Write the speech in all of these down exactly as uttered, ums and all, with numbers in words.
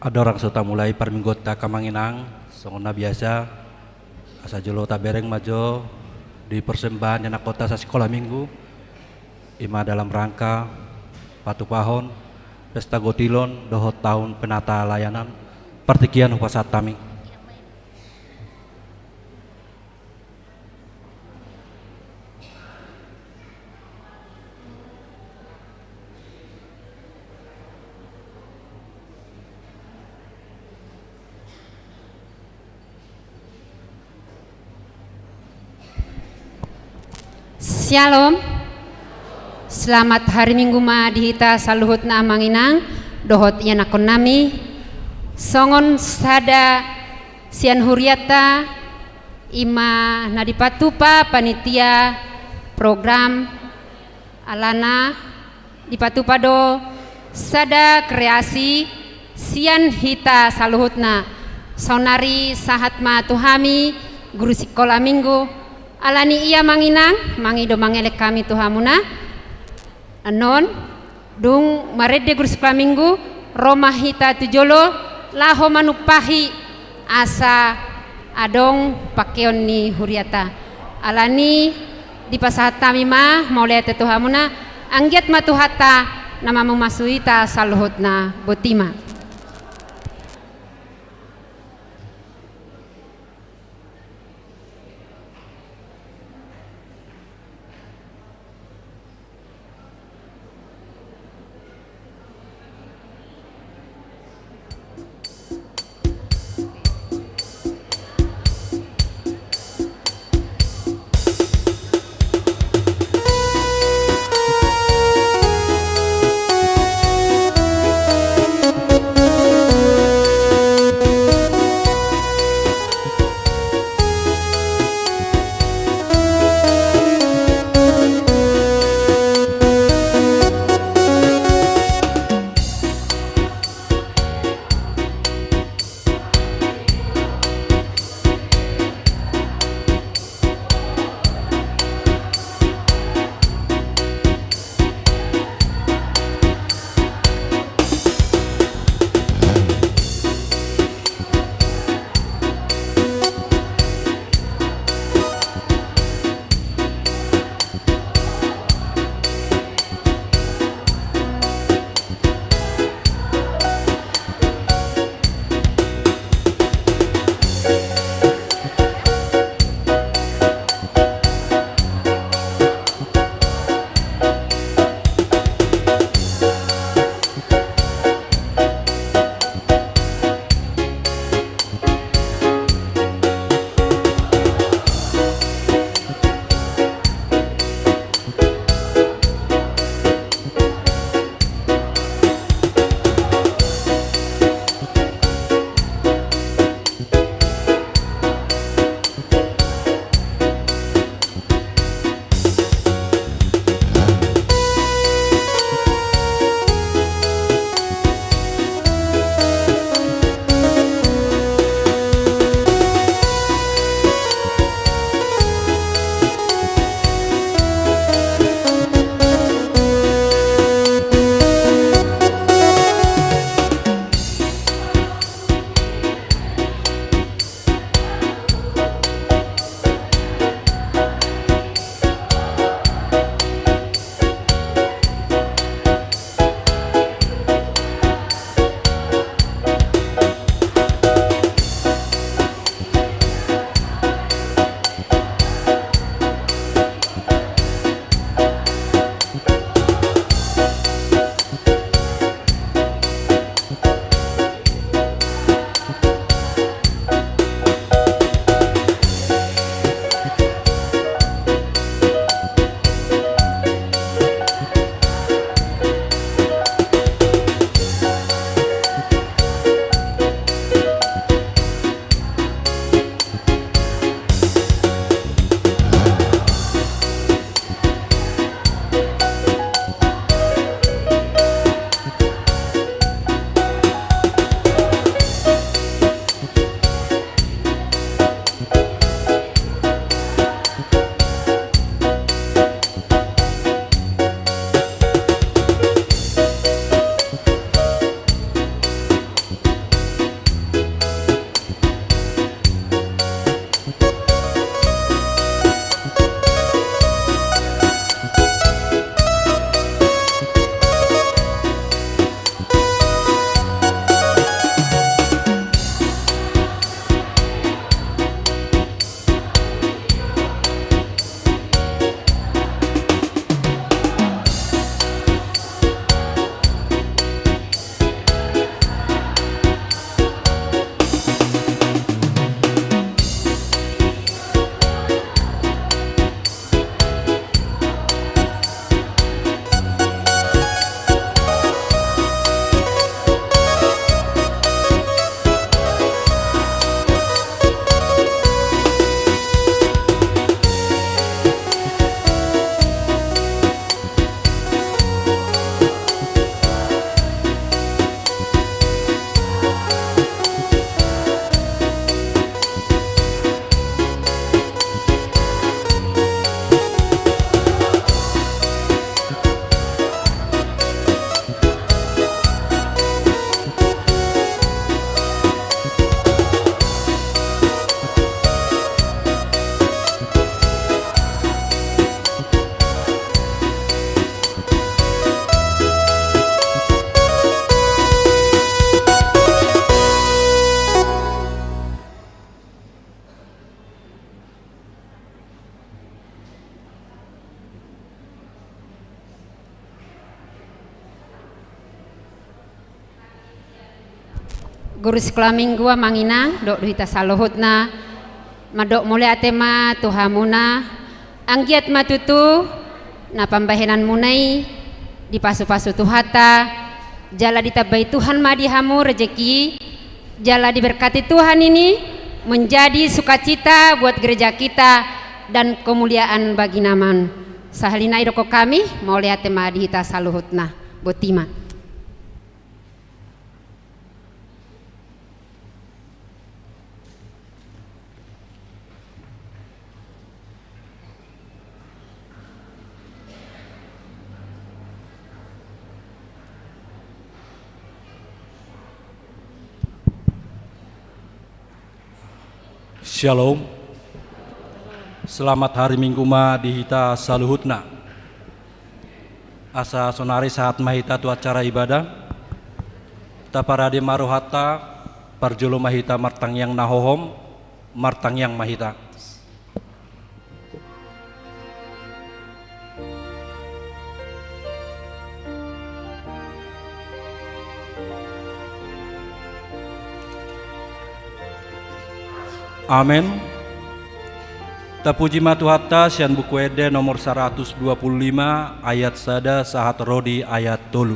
Andorang so tamulai parmingguonta, Amang Inang, songon na biasa, asa jolo tabereng ma jo di persembahan ni anakhonta sasikola minggu, i ma dalam rangka patupahon pesta gotilon dohot taon penata layanan, partingkian hupasahat hami. Syalom. Selamat hari Minggu ma di hita saluhutna, Amang Inang dohot ianakhonnami. Songon sada sian hurianta, i ma na dipatupa panitia program, alana dipatupa do sada kreasi sian hita saluhutna. Saonari sahat ma tu hami guru sikola minggu. Alani i, Amang Inang, mangido mangelek hami tu hamuna. Annon, dung marende guru sikola minggu, ro ma hita tu jolo laho manumpahi asa adong pangkeon ni hurianta. Alani dipasahat hami ma mauliate tu hamuna. Anggiat ma Tuhanta na mamasumasu hita saluhutna. Botima. Guru Sikola Minggu, amang inang dohot hita saluhutna, mandok mauliate ma tu hamuna. Anggiat ma tutu na pambahenanmuna i dipasupasu Tuhanta, jala ditambai Tuhan ma di hamu rejeki, jala diberkati Tuhan ini menjadi sukacita buat gereja kita dan kemuliaan bagi namamu. Sahali nai didokkon hami, mauliate ma di hita saluhutna. Botima. Shalom. Selamat hari Minggu ma di hita saluhutna. Asa sonari sahat ma hita tu acara ibadah. Taparade ma rohanta, parjolo ma hita martangiang na hohom, martangiang ma hita. Amen. Tapuji ma Tuhanta sian Buku Ende nomor saratus dua pulu lima ayat sada sahat ro di ayat tolu.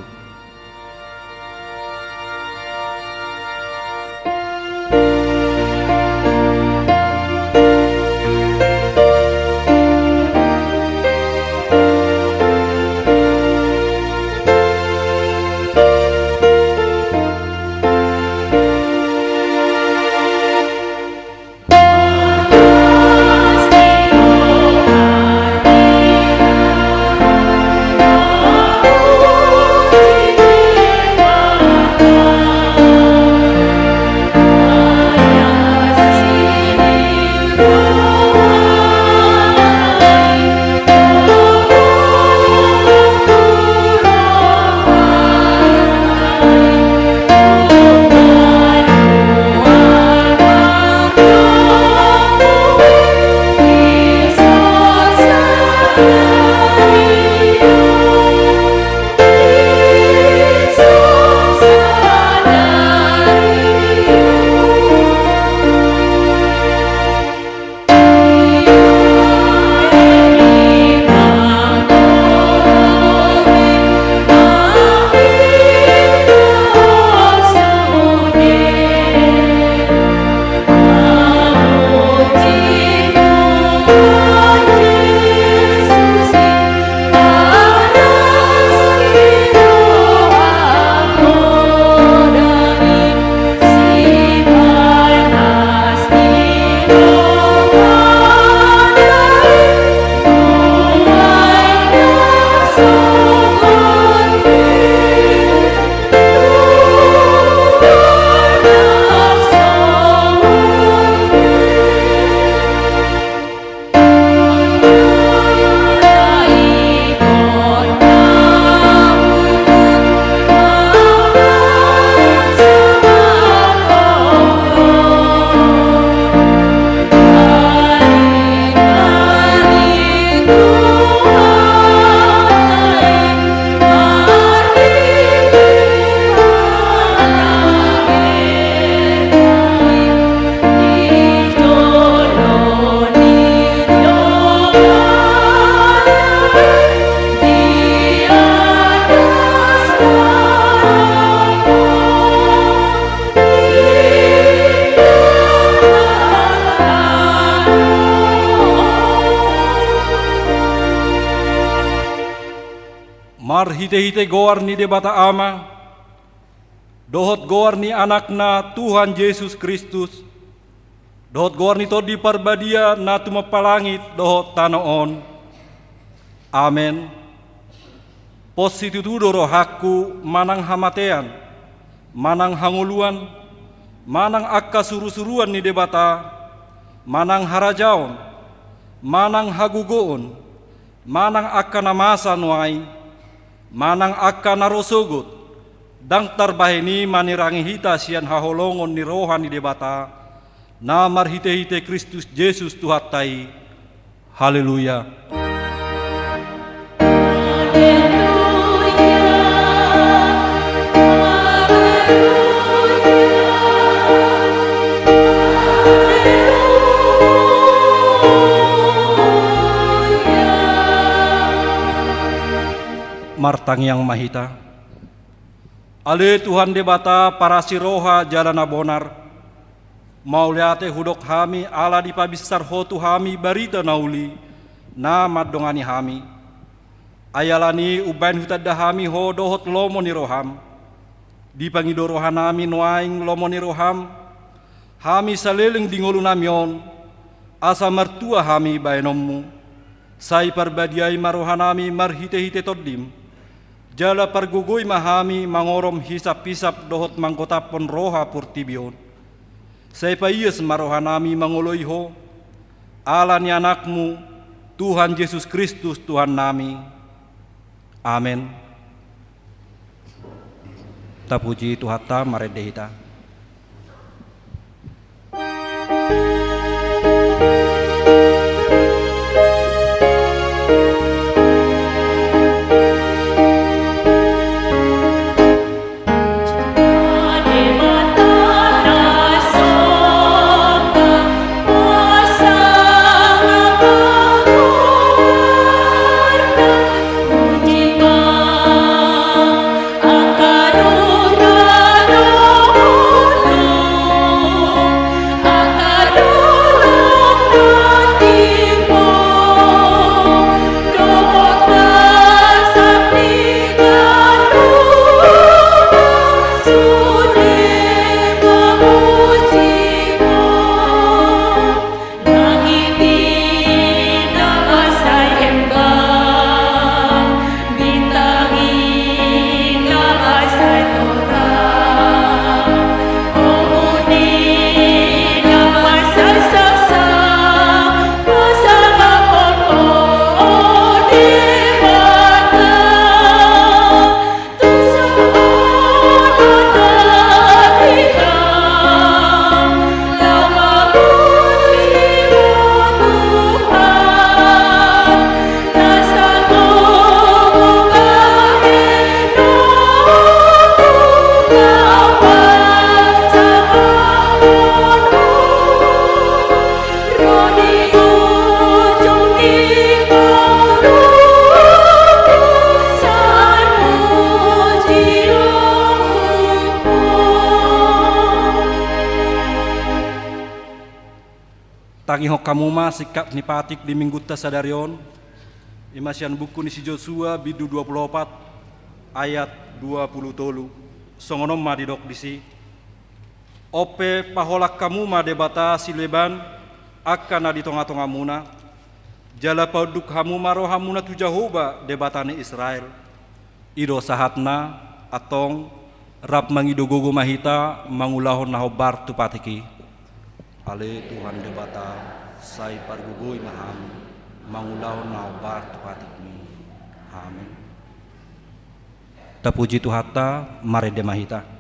Marhitehite goar ni Debata Ama, dohot goar ni Anakna Tuhan Jesus Kristus, dohot goar ni Tondi Parbadia na tumompa langit dohot tano on. Amen. Pos situtu do rohangku manang hamatean, manang hangoluan, manang angka surusuruan ni Debata, manang harajaon, manang hagogoon, manang angka na masa nuaeng, manang angka na ro sogot, ndang tarbahen i manirangi hita sian haholongon ni roha ni Debata, na marhitehite Kristus Jesus Tuhanta i. Haleluya. Tangiang ma hita. Ale Tuhan Debata, parasi roha jala na bonar, mauliate hudok hami ala dipabinsar Ho tu hami barita na uli na mandongani hami. Ai alani i umbahen hutanda hami Ho dohot lomo ni roham. Dipangido rohanami nuaeng lomo ni roham, hami saleleng di ngolunami on, asa martua hami bahenonmu. Sai parbadiai ma rohanami marhitehite tondim, jala pargogoi ma hami mangorom hisaphisap dohot manggotaphon roha portibi on. Sai paias ma rohanami mangoloi Ho, ala ni Anakmu, Tuhan Jesus Kristus Tuhannami. Amen. Tapuji Tuhanta, marende hita. Langit i na mansai embang, bintang i na mansai torang, ombun i na mansai saksang, pasangapon Ho, o Debata. Tangihon hamu ma singkat ni patik di Minggunta sadari on, i ma sian buku ni si Josua, bindu dua pulu opat, ayat dua pulu tolu. Songon on ma didok disi: On pe paholang hamu ma debata sileban angka na di tongatongamuna, jala paunduk hamu ma rohamuna tu Jahowa, Debata ni Israel. I do sahatna. Antong rap mangido gogo ma hita mangulahon na hombar tu patik i. Ale Tuhan Debata, sai pargogoi ma hami mangulahon na hombar tu patikmi. Amen. Tapuji Tuhanta, marende ma hita.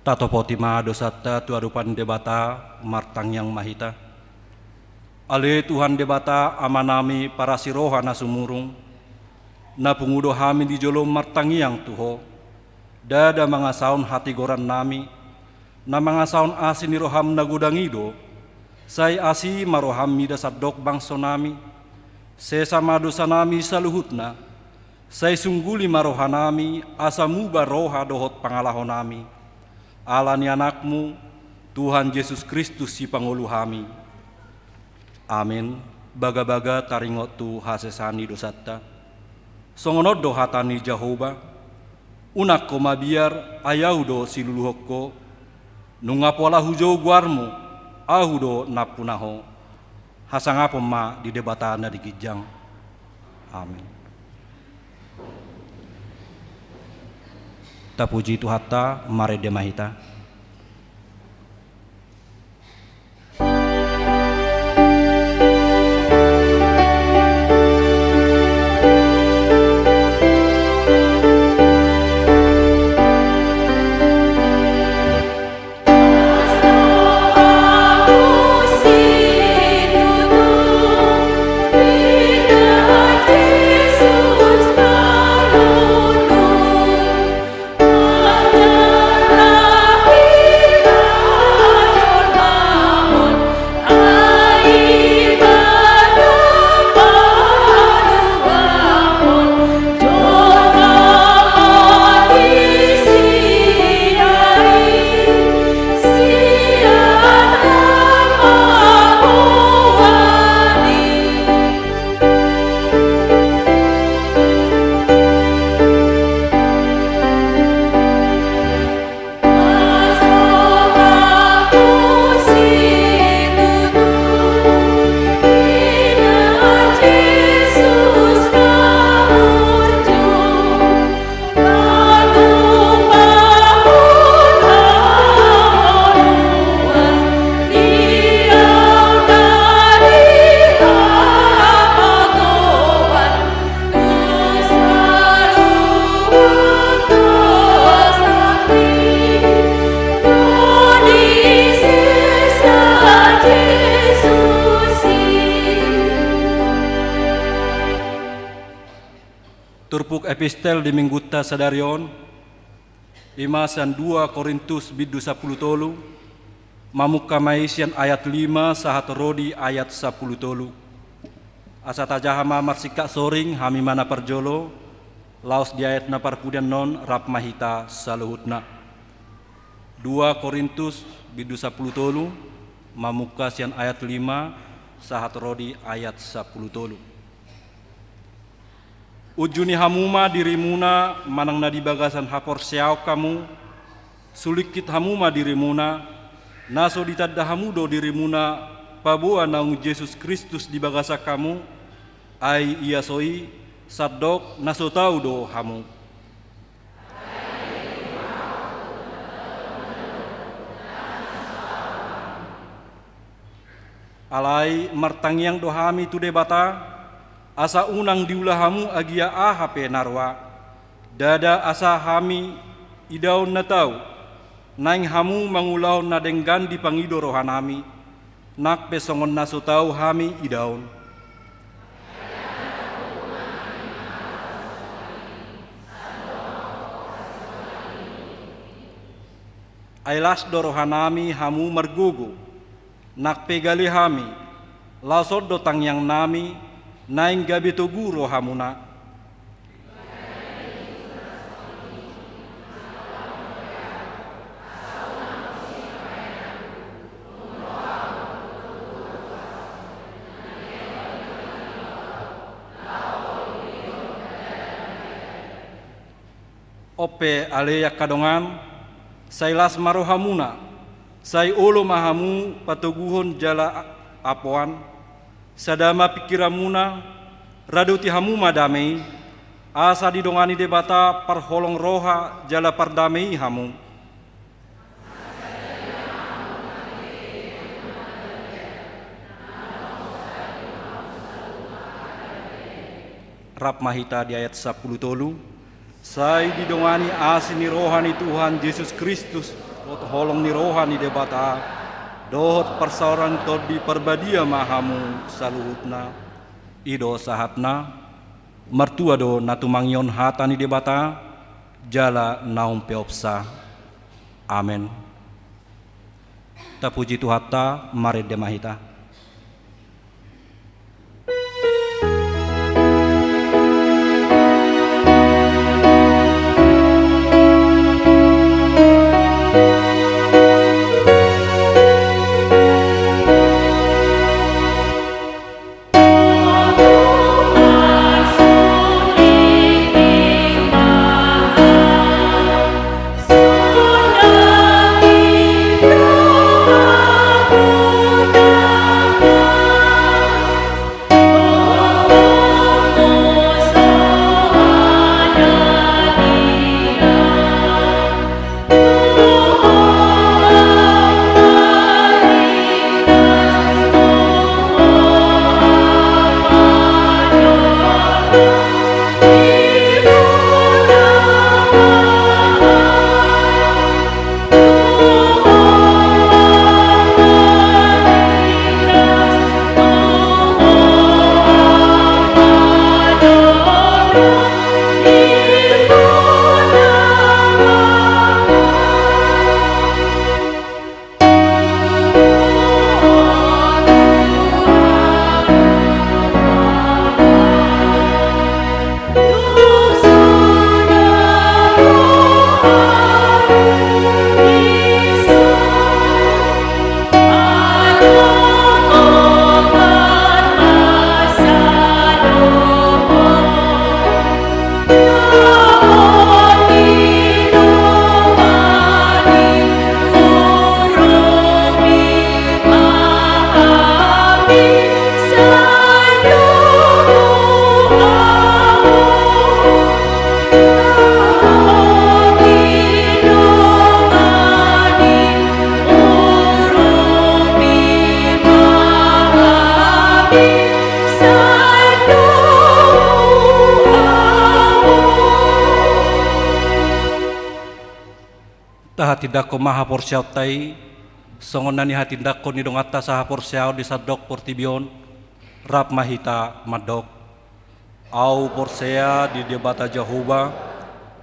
Tatopoti ma dosanta tu adopan Debata, martangiang ma hita. Ale Tuhan Debata, Amanami parasi roha na sumurung, na pungu do hami di jolom martangiang tu Ho. Ndada mangasahon hatigorannami, na mangasahon asi ni roham na godang i do. Sai asi ma roham mida sandok bangsonami. Sesa ma dosanami saluhutna. Sai sungguli ma rohanami asa muba roha dohot pangalahonami. Ala ni Anakmu, Tuhan Jesus Kristus Sipangolu hami. Amen. Bagabaga taringot tu hasesaan ni dosanta. Songon on do hata ni Jahowa: Unang ho mabiar, ai Ahu do siluluhon ho. Nunga pola hujou goarmu, Ahu do nampuna ho. Hasangapon ma di Debata na di ginjang. Amen. Tapuji Tuhanta, marende ma hita. Turpuk epistel di minggunta sadari on, i ma sian dua Korintus bindu sampulu tolu, mamungka ma i sian ayat lima sahat ro di ayat sampulu tolu. Asa tajaha ma marsingkat soring, hami ma na parjolo, laos di ayat na parpudi annon rap ma hita saluhutna. Dua Korintus bindu sampulu tolu, mamungka sian ayat lima sahat ro di ayat sampulu tolu. Unjuni hamu ma dirimuna manang na di bagasan haporseaon hamu, sulingkit hamu ma dirimuna, na so ditanda hamu do dirimuna paboa naung Jesus Kristus di bagasan hamu, ai ia so i, sandok na so tau do hamu. Alai martangiang do hami tu Debata, asa unang diula hamu agia aha pe na roa. Ndada asa hami idaon na tau, naeng hamu mangulahon na denggan dipangido rohanami, nang pe songon na so tau hami idaon. Ai las do rohanami hamu margogo, nang pe gale hami, laos on do tangiangnami, naeng gabe togu rohamuna. On pe ale angka dongan, sai las ma rohamuna, sai olo ma hamu patoguhon jala a-, apoan, sada ma pingkiranmuna, radoti hamu ma dame i, asa didongani Debata parholong roha jala pardame i hamu. Rap ma hita di ayat sampulu tolu. Sai didongani asi ni roha ni Tuhan Jesus Kristus, dohot holong ni roha ni Debata, dohot parsaoran Tondi Parbadia ma hamu saluhutna. I do sahatna. Martua do na tumangihon hata ni Debata, jala naung peopsa. Amen. Tapuji Tuhanta, marende ma hita. Tahatindangkon ma haporseaonta i, songon na nihatindangkon ni donganta sahaporseaon di sandok portibi on. Rap ma hita mandok. Ahu porsea di Debata Jahowa,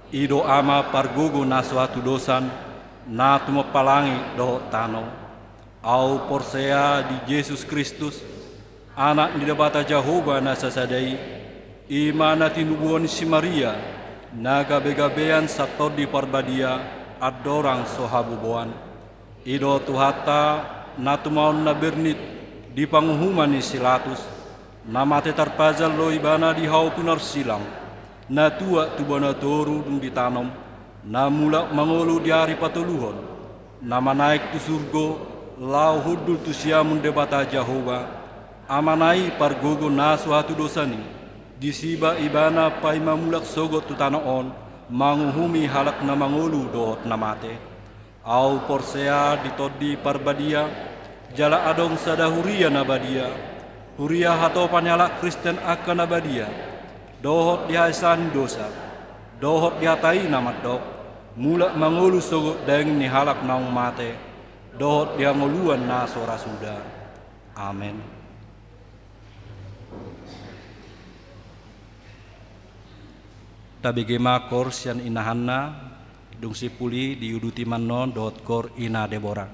i do Ama pargogo na so hatudosan, na tumompa langit dohot tano. Ahu porsea di Jesus Kristus, Anak ni Debata Jahowa na sasada i, i ma na tinubuhon ni si Maria, na gabegabean sian Tondi Parbadia, andorang so haboboan. I do Tuhanta, na tumaon na bernit di panguhuman ni si Latus, na mate tarpajal do Ibana di hau pinarsilang, na tuat tu banua toru dung ditanom, na mulak mangolu di ari patoluhon, na manaek tu surgo, laho hundul tu siamun Debata Jahowa, Amana i pargogo na so hatudosan i, disi ma Ibana paima mulak sogot tu tano on, manguhumi halak na mangolu dohot na mate. Ahu porsea di Tondi Parbadia, jala adong sada huria na badia, huria hatopan ni halak Kristen angka na badia, dohot di haesaan ni dosa, dohot di hata i na mandok, mulak mangolu sogot daging ni halak naung mate, dohot di hangoluan na so ra suda. Amen. Tabege ma koor sian inahanna, dung simpul i diuduti ma annon dohot koor Ina Debora.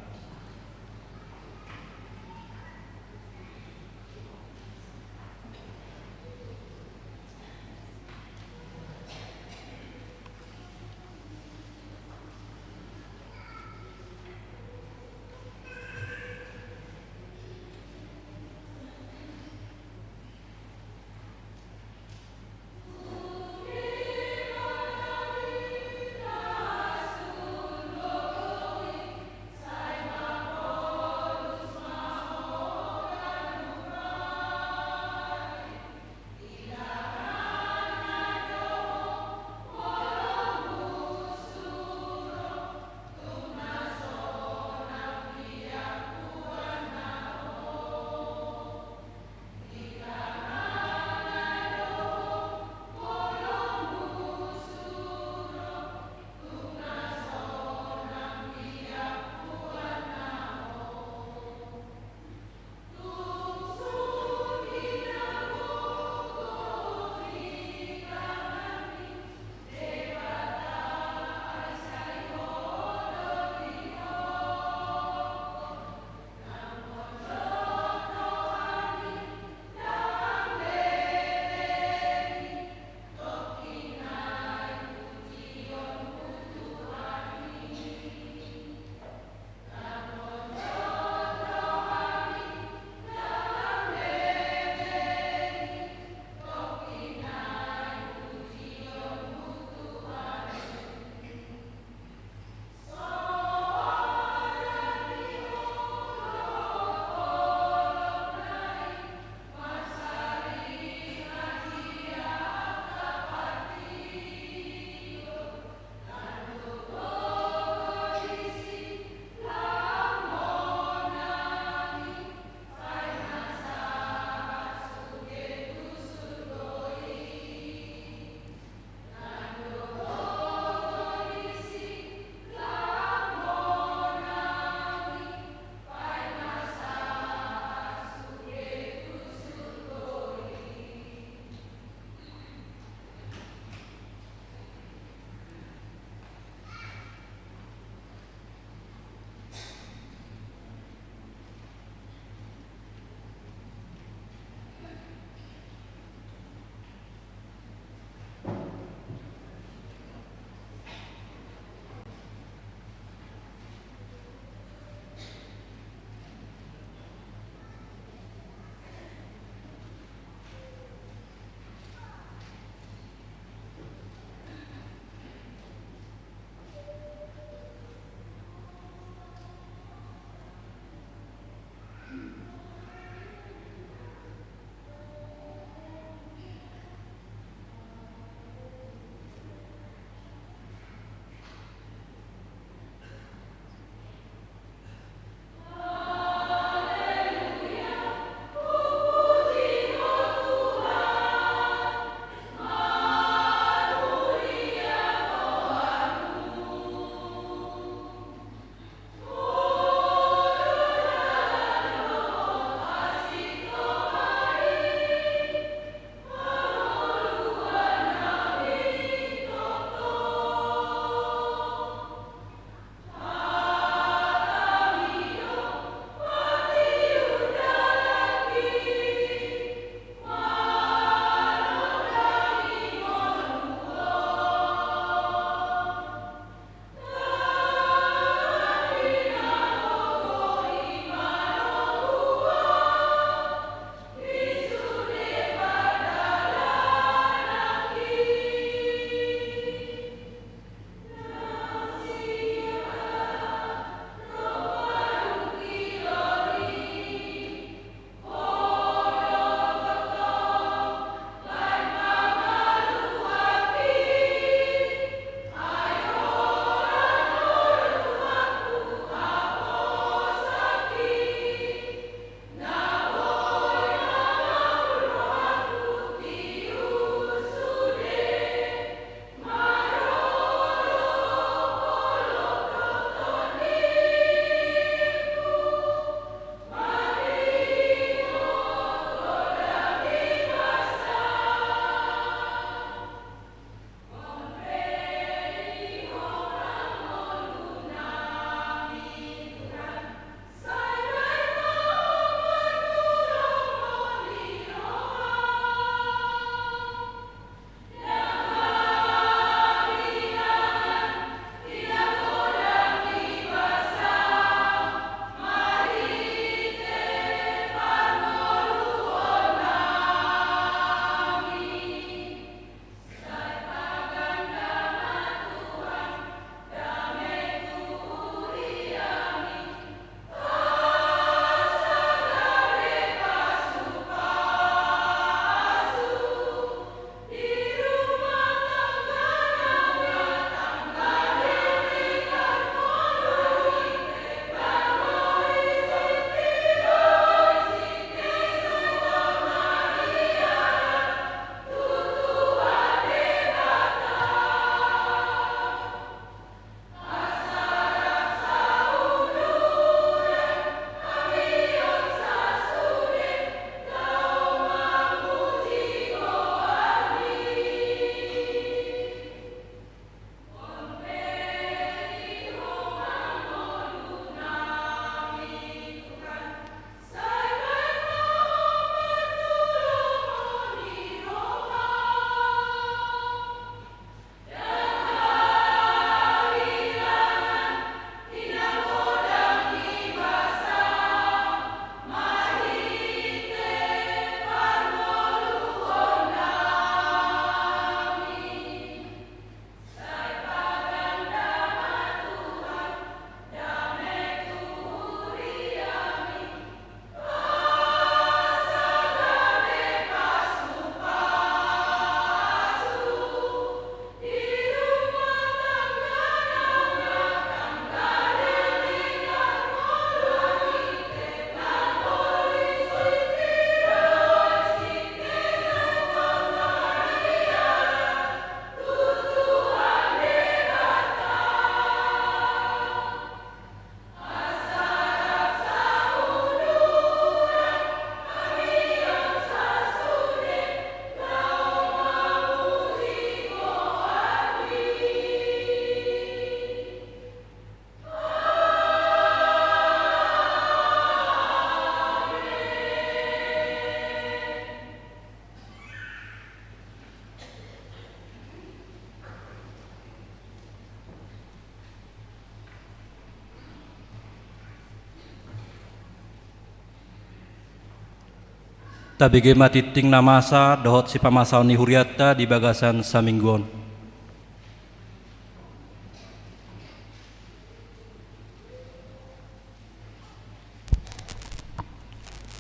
Tabege ma tingting na masa dohot sipamasaon ni hurianta di bagasan saminggu on.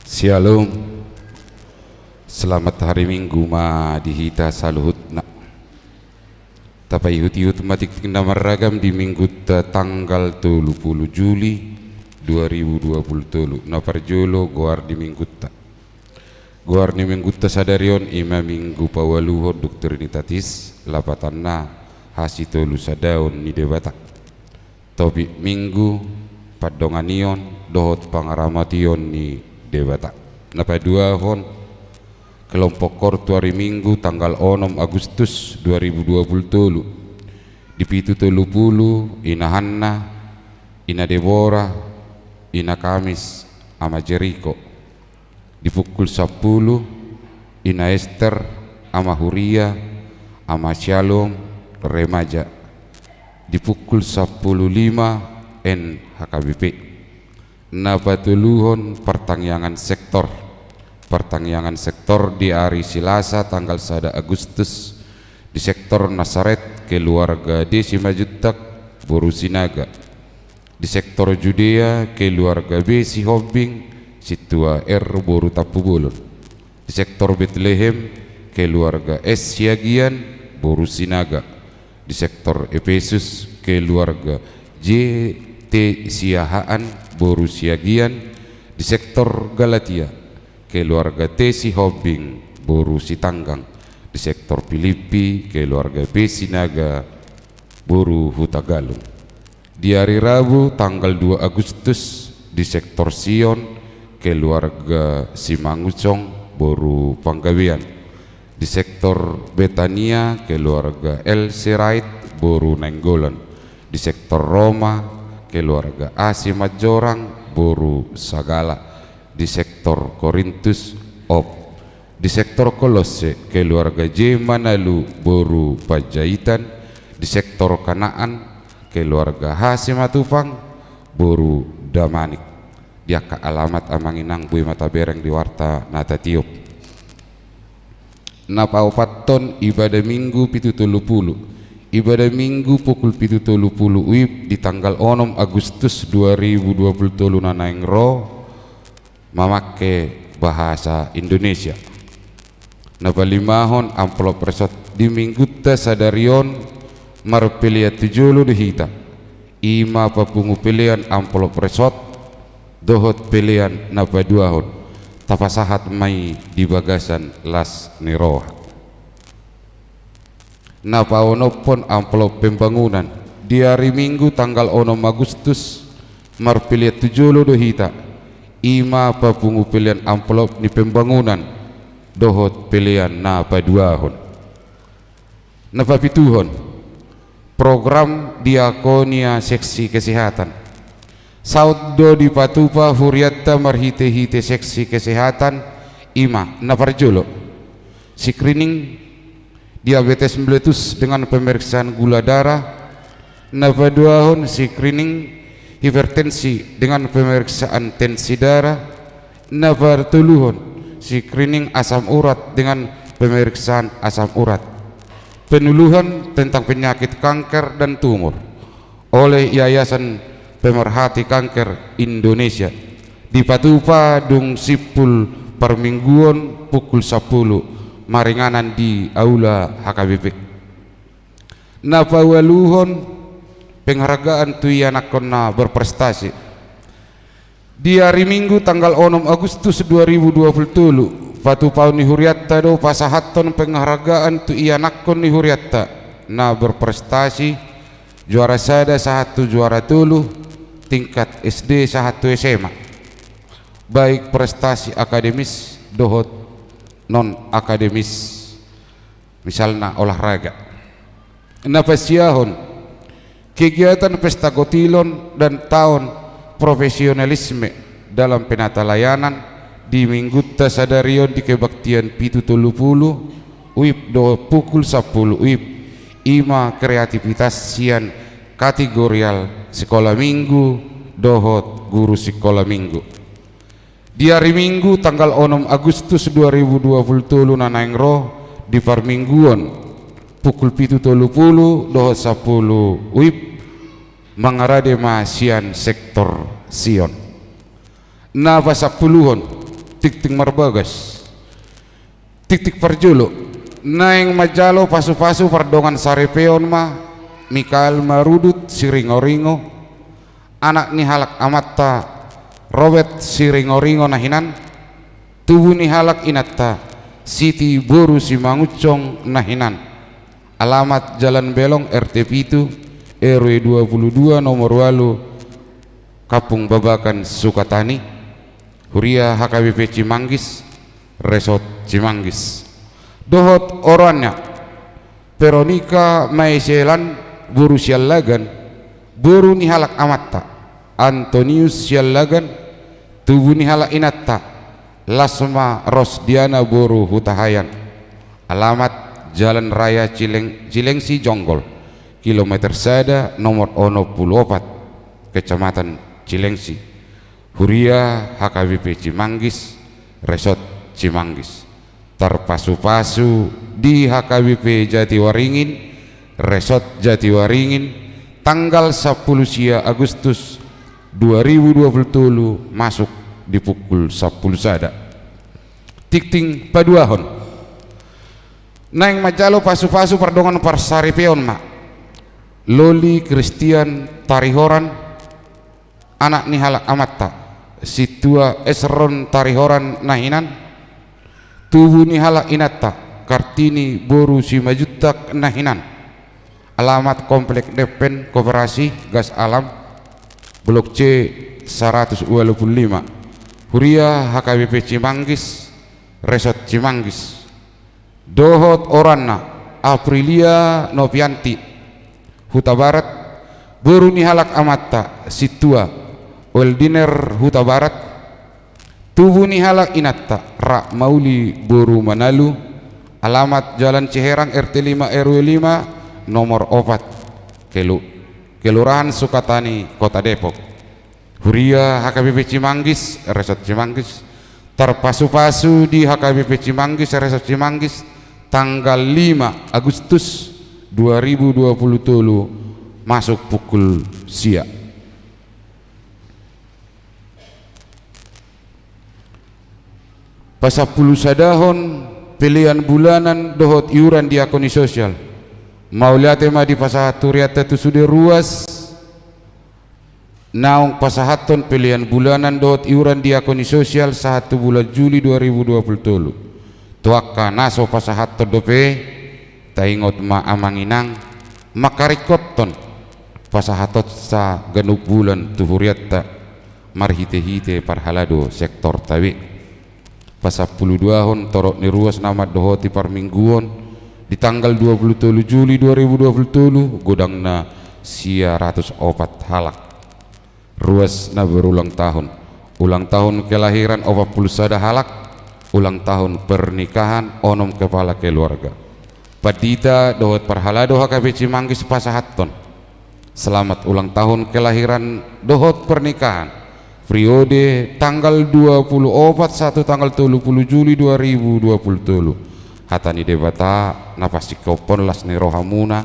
Syalom. Selamat hari Minggu ma di hita saluhutna. Tapaihut-ihut ma tingting na marragam di Minggunta tanggal tolu pulu Juli dua ribu dua pulu tolu. Na parjolo, goar di Minggunta. Goar ni Minggunta sadari on i ma Minggu paualuhon dung Trinitatis, lapatanna hasitolusadaon ni Debata. Topik Minggu: pandonganion dohot pangaramation ni Debata. Na paduahon, kelompok koor tu ari Minggu tanggal onom Agustus dua ribu dua pulu tolu. Di pitu tolu pulu, Ina Hanna, Ina Debora, Ina Kamis, Ama Jeriko. Di pukul sampulu, Ina Ester, Ama Huria, Ama Syalom, remaja. Di pukul sampulu lima, N H K B P. Na patoluhon, partangiangan sektor. Partangiangan sektor di ari Selasa tanggal sada Agustus di sektor Nasaret, keluarga D Simanjuntak, boru Sinaga. Di sektor Judea, keluarga B Sihombing, Sintua R, boru Tampubolon. Di sektor Betlehem, keluarga S Siagian, boru Sinaga. Di sektor Epesus, keluarga J T Siahaan, boru Siagian. Di sektor Galatia, keluarga T Sihombing, boru Sitanggang. Di sektor Pilippi, keluarga P Sinaga, boru Hutagalung. Di ari Rabu tanggal dua Agustus, di sektor Sion, keluarga Simangunsong, boru Panggabean. Di sektor Betania, keluarga L Sirait, boru Nainggolan. Di sektor Roma, keluarga A Simanjorang, boru Sagala. Di sektor Korintus, op. Di sektor Kolosse, keluarga J Manalu, boru Panjaitan. Di sektor Kanaan, keluarga H Simatupang, boru Damanik. Di angka alamat, Amang Inang, boi ma tabereng di warta na tatiop. Na paopathon, ibadah Minggu pitu tolu pulu. Ibadah Minggu pukul pitu tolu pulu WIB di tanggal onom Agustus dua ribu dua pulu tolu na naeng ro, mamangke bahasa Indonesia. Na palimahon, amplop resort. Di Minggunta sadari on marpelean tu jolo do hita. I ma papungu pelean amplop resort dohot pelean na paduahon. Tapasahat ma i di bagasan las ni roha. Na paonomhon, amplop pembangunan. Di ari Minggu tanggal onom Agustus marpelean tu jolo do hita. I ma papungu pelean amplop ni pembangunan dohot pelean na paduahon. Na papituhon, program diakonia seksi kesehatan. Saut do dipatupa hurianta marhite-hite seksi kesehatan, i ma na parjolo, screening diabetes mellitus dengan pemeriksaan gula darah. Na paduahon, screening hipertensi dengan pemeriksaan tensi darah. Na patoluhon, screening asam urat dengan pemeriksaan asam urat. Penuluhon tentang penyakit kanker dan tumor oleh Yayasan Pemerhati Kanker Indonesia. Dipatupa dung simpul parmingguon pukul sampulu maringanan di aula H K B P. Na paualuhon, penghargaan tu ianakhon na berprestasi. Di ari Minggu tanggal onom Agustus dua ribu dua puluh tolu, patupaon ni hurianta do pasahathon penghargaan tu ianakhon ni hurianta na berprestasi, juara sada sahat tu juara tolu, tingkat S D sahat tu S M A, baik prestasi akademis dohot non akademis, misalna olahraga. Na pasiahon, kegiatan pesta gotilon dan taon profesionalisme dalam penata layanan di Minggunta sadari on di kebaktian pitu tolu pulu WIB dohot pukul sampulu WIB, i ma kreativitas sian kategorial sikola Minggu dohot guru sikola Minggu. Di ari Minggu tanggal onom Agustus dua ribu dua puluh tolu na naeng ro di parmingguon, pukul pitu tolu pulu dohot sampulu WIB, mangarade ma sian sektor Sion. Na pasampuluhon, tingting marbagas. Tingting parjolo, naeng manjalo pasupasu pardongan saripeon ma Mikael Marudut Siringoringo, anak ni halak amanta Robert Siringoringo na hinan, tubu ni halak inanta Siti boru Simangunsong na hinan. Alamat Jalan Belong, R T pitu, R W dua puluh dua, nomor ualu, Kampung Babakan, Sukatani. Huria H K B P Cimanggis, Resort Cimanggis. Dohot oroanna, Veronika Maeselan boru Siallagan, boru ni halak amanta Antonius Siallagan, tubu ni halak inanta Lasma Rosdiana boru Hutahaean. Alamat Jalan Raya Cileng-, Cilengsi Jonggol, kilometer sada, nomor onom pulu opat, Kecamatan Cilengsi. Huria H K B P Cimanggis, Resort Cimanggis. Tarpasupasu di H K B P Jatiwaringin, Resort Jatiwaringin, tanggal sampulu sia Agustus dua ribu dua puluh tolu, masuk di pukul sampulu sada. Tingting paduahon, naeng manjalo pasupasu pardongan parsaripeon ma Loli Kristian Tarihoran, anak ni halak amanta Sintua Esron Tarihoran na hinan, tubu ni halak inanta Kartini boru Simanjuntak na hinan. Alamat Komplek Depen Koperasi Gas Alam, Blok C, saratus ualu pulu lima. Huria H K B P Cimanggis, Resort Cimanggis. Dohot oroanna, Aprilia Novianti Hutabarat, boru ni halak amanta Sintua Weldiner Hutabarat, tubu ni halak inanta Ratmauli boru Manalu. Alamat Jalan Ciherang, R T lima, R W lima, nomor opat, Kelu-, Kelurahan Sukatani, Kota Depok. Huria H K B P Cimanggis, Resort Cimanggis, tarpasupasu di H K B P Cimanggis, Resort Cimanggis, tanggal lima Agustus dua ribu dua puluh tolu, masuk pukul sia. Pasampulu sadahon, pelean bulanan dohot iuran diakoni sosial. Mauliate ma dipasahat hurianta tu sude ruas naung pasahathon pelean bulanan dohot iuran diakoni sosial sahat tu bulan Juli dua ribu dua puluh tolu. Tu angka na so pasahathon dope, taingot ma amang inang, mangkaringkothon pasahathonsa ganup bulan tu hurianta marhitehite parhalado sektorta be. Pasampulu duahon, torop ni ruas na mandohoti parmingguon, di tanggal dua puluh tolu Juli dua ribu dua puluh tolu, godangna sia ratus opat halak. Ruas na berulang tahun. Ulang tahun kelahiran opat pulu sada halak, ulang tahun pernikahan onom kepala keluarga. Pandita dohot parhalado H K B P Cimanggis pasahathon selamat ulang tahun kelahiran dohot pernikahan, periode tanggal dua pulu opat sahat tu tanggal tolu pulu Juli dua ribu dua pulu tolu. Hata ni Debata na pasingkophon las ni rohamuna,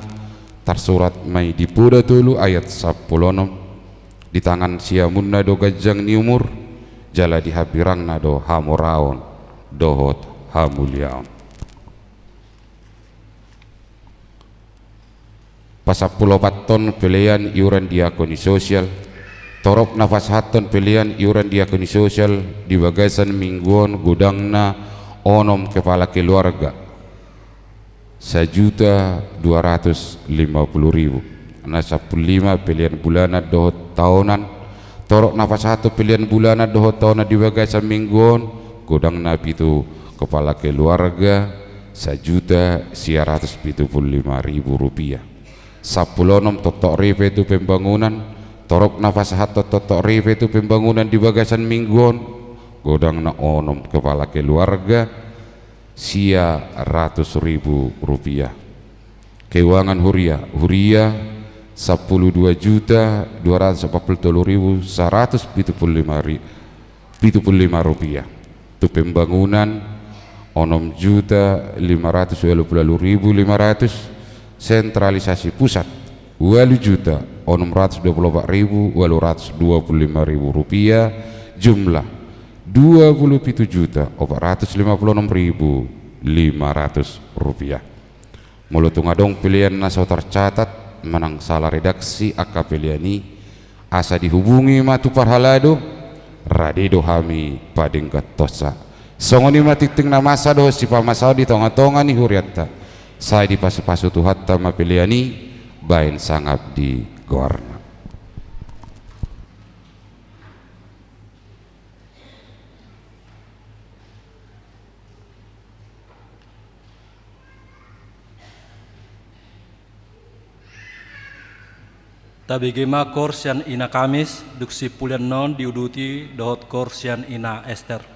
tarsurat ma i di Poda tolu ayat sampulu onom. Di tangan siamunna do ganjang ni umur, jala di hambirangna do hamoraon dohot hamuliaon. Pasampulu opathon, pelean iuran diakoni sosial. Torop na pasahathon pelean iuran diakoni sosial di bagasan minggu on godangna onom kepala keluarga, sajuta dua ratus lima pulu ribu. Na sampulu lima, pelean bulanan dohot taonan. Torop na pasahathon pelean bulanan dohot taonan di bagasan minggu on, godangna pitu kepala keluarga, sajuta sia ratus pitu pulu lima ribu rupiah. Sampulu onom, toktok ripe tu pembangunan. Torop na pasahathon toktok ripe tu pembangunan di bagasan minggu on, godangna onom kepala keluarga, sia ratus ribu rupiah. Keuangan huria, huria sampulu dua juta dua ratus opat pulu tolu ribu saratus pitu pulu lima ri-, pitu pulu lima rupiah. Tu pembangunan onom juta lima ratus ualu pulu ualu ribu lima ratus, sentralisasi pusat ualu juta onom ratus dua pulu opat ribu ualu ratus dua pulu lima ribu rupiah, jumlah dua pulu pitu juta opat ratus lima pulu onom ribu lima ratus rupiah. Molo tung adong pelean na so tarcatat manang sala redaksi angka pelean i, asa dihubungi ma tu parhalado, rade do hami padengganhonsa. Songon i ma tingting na masa dohot sipamasaon di tongatonga ni hurianta. Sai dipasupasu Tuhanta ma pelean i bahen sangap di goarna. Tabege ma koor sian Ina Kamis, dung sipulian on diuduti dohot koor sian Ina Ester.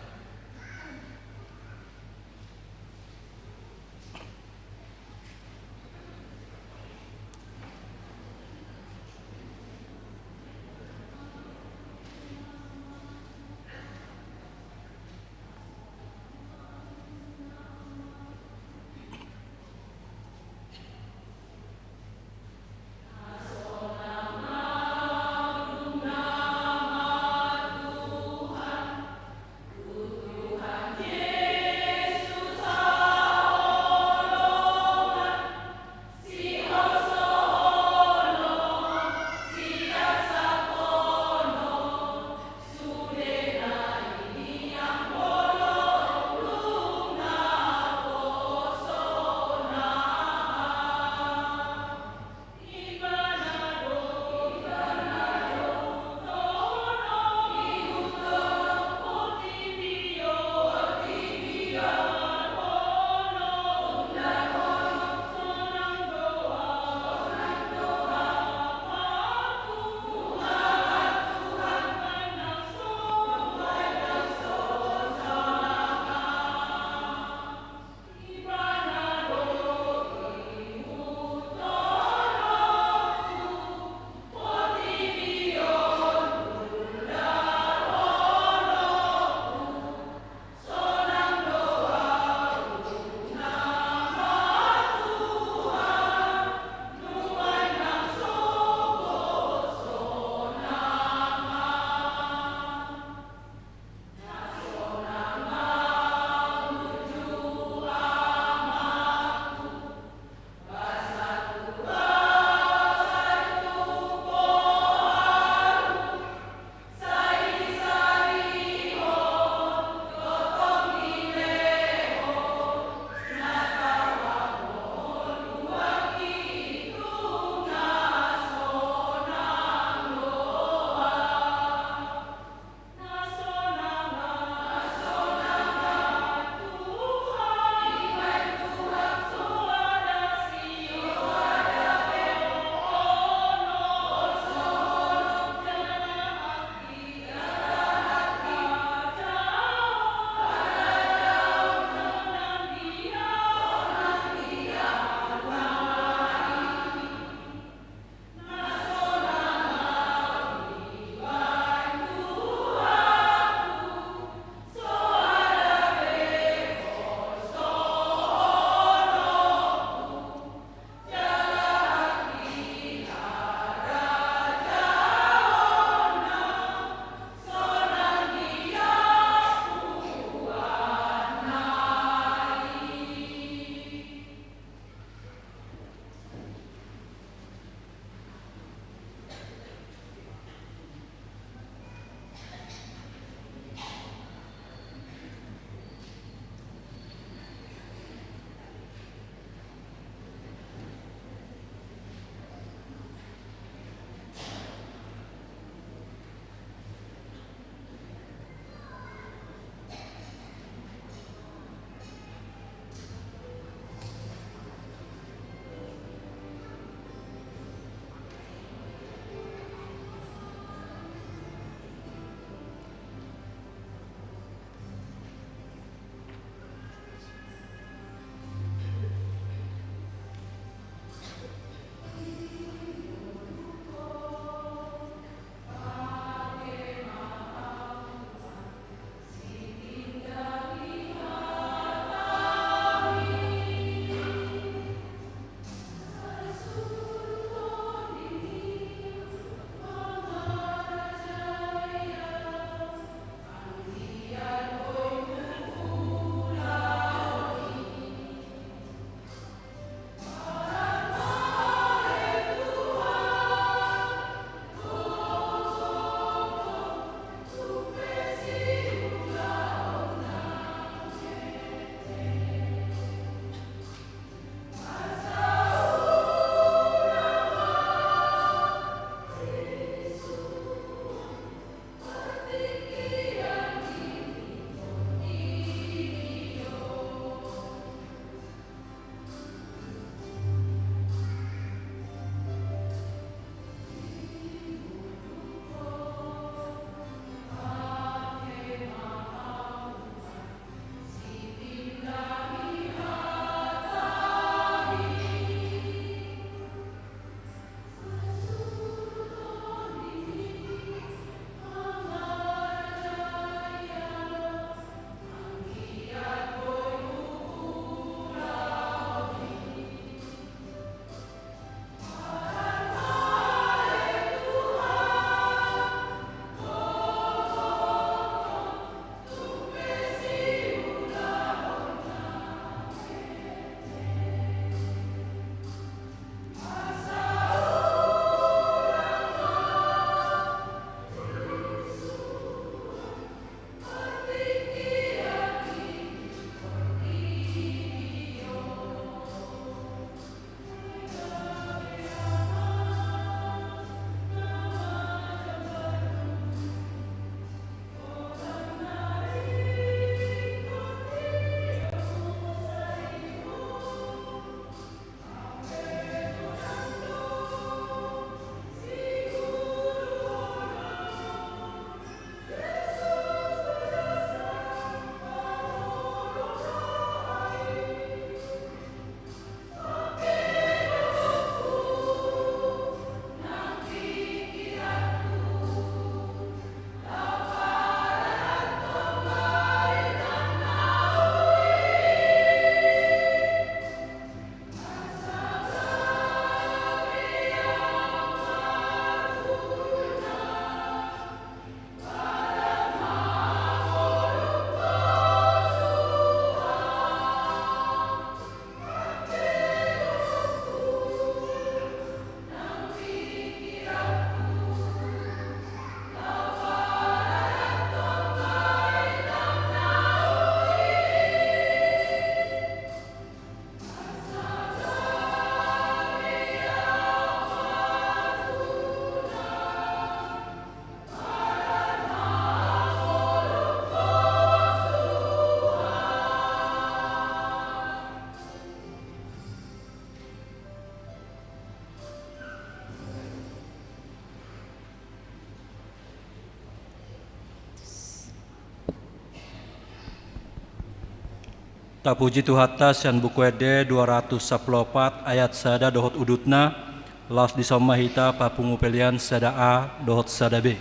Tapuji Tuhanta sian Buku Ende dua ratus sampulu opat ayat sada dohot udutna, laos dison ma hita papungu pelean sada A dohot sada B.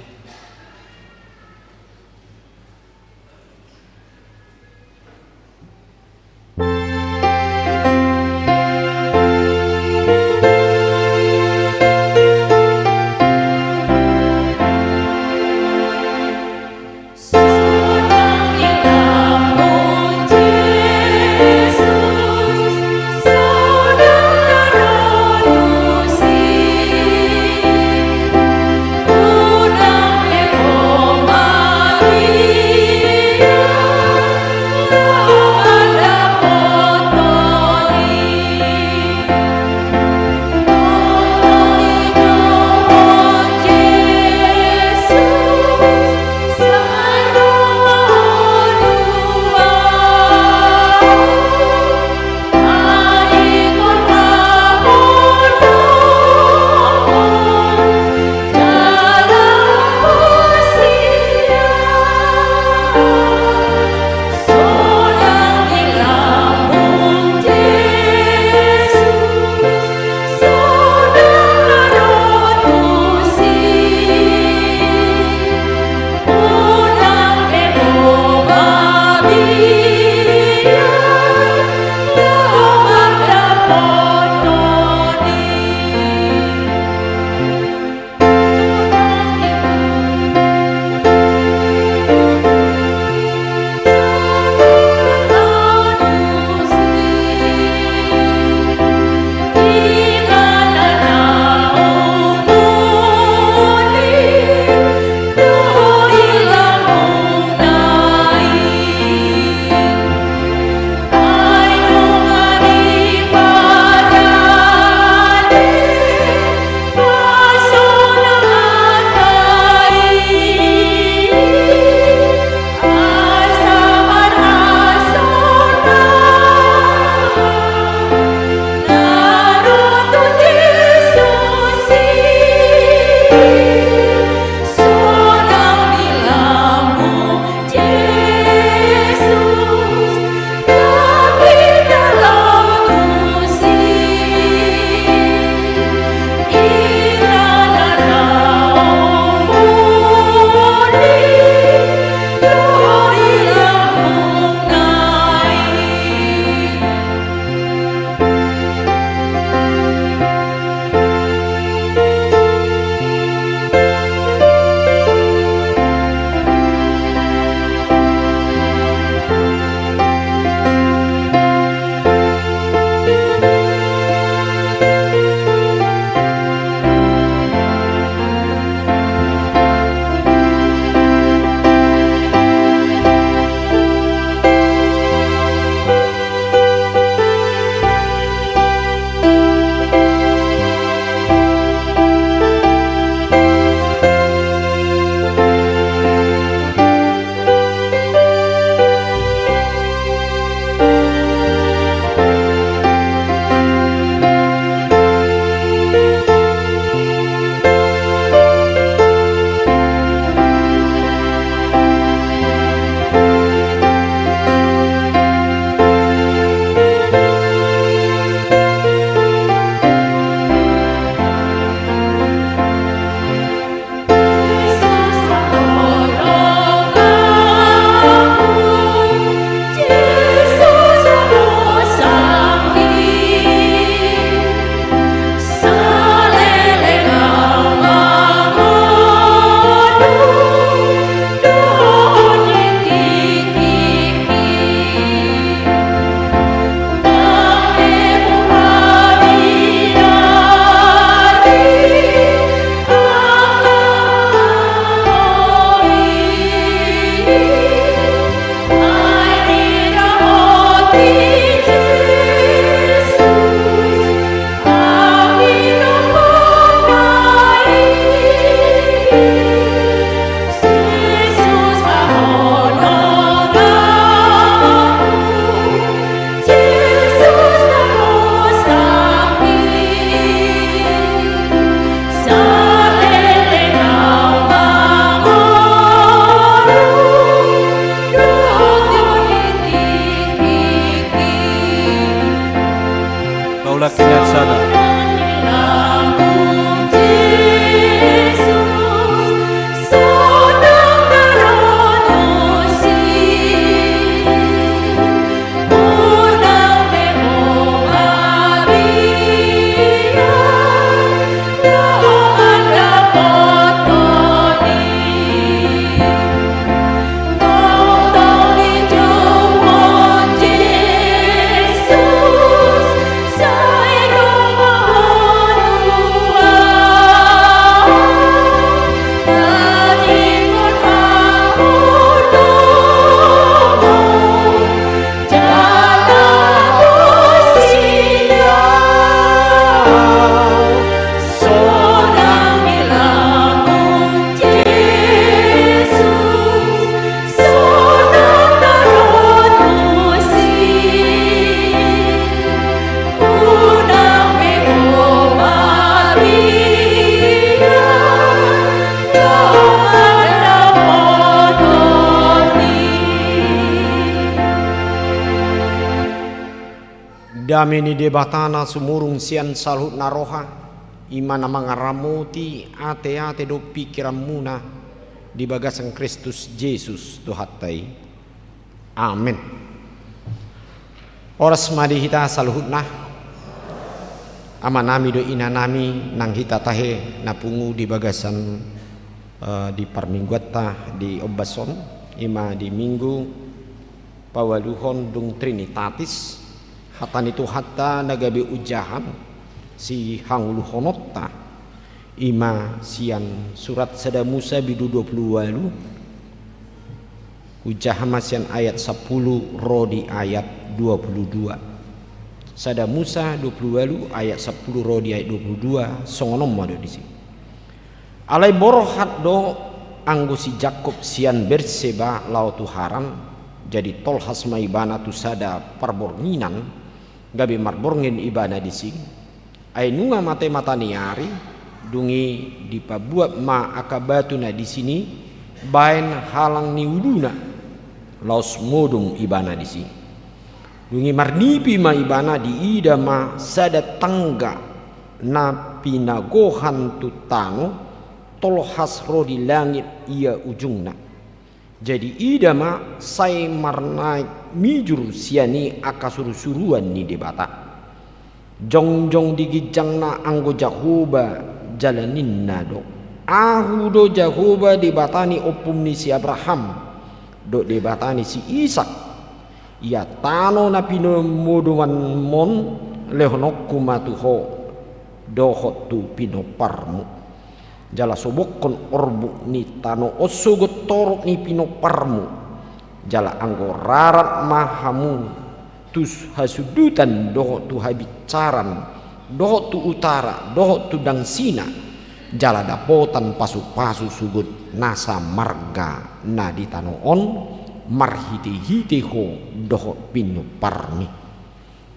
Sehat sada. Dame ni Debata na sumurung sian saluhutna roha, i ma na mangaramoti ateate dohot pingkiranmuna di bagasan Kristus Jesus Tuhanta i. Amen. Horas ma di hita saluhutna. Amanami dohot inanami nang hita tahe na pungu di bagasan, eh, di parmingguanta di ombas on, i ma di Minggu paualuhon dung Trinitatis, hata ni Tuhanta na gabe ujahan sihangoluhononta, i ma sian surat Sada Musa bindu dua pulu ualu, ujahan ma sian ayat sampulu ro di ayat dua pulu dua. Sada Musa dua pulu ualu ayat sampulu ro di ayat dua pulu dua, songon on ma do disi. Alai borhat do anggo si Jakkob sian Berseba laho tu Haran, jadi tolhas ma ibana tu sada parbornginan, gabe marborngin ibana disi. Ai nunga mate mataniari, dung i dipabuat ma angka batu na disi baen halang ni uluna, laos modom ibana disi. Dung i marnipi ma ibana, diida ma sada tangga na pinagohan tu tano, tolhas ro di langit ia ujungna. Jadi ida ma sai marnaek mijur sian i angka surusuruan ni Debata. Jongjong di ginjangna anggo Jahowa jala ninna do: Ahu do Jahowa Debata ni ompum ni si Abraham, dohot Debata ni si Isak. Ia tano na pinomodomanmon lehononku ma tu ho dohot tu pinomparmu. Jala sobokhon orbuk ni tano on sogot torop ni pinomparmu. Jala anggo rarat ma hamu tu hasundutan dohot tu habinsaran, dohot tu utara, dohot tu dangsina, jala dapotan pasupasu sogot nasa marga na di tano on, marhitehite ho dohot pinomparmi.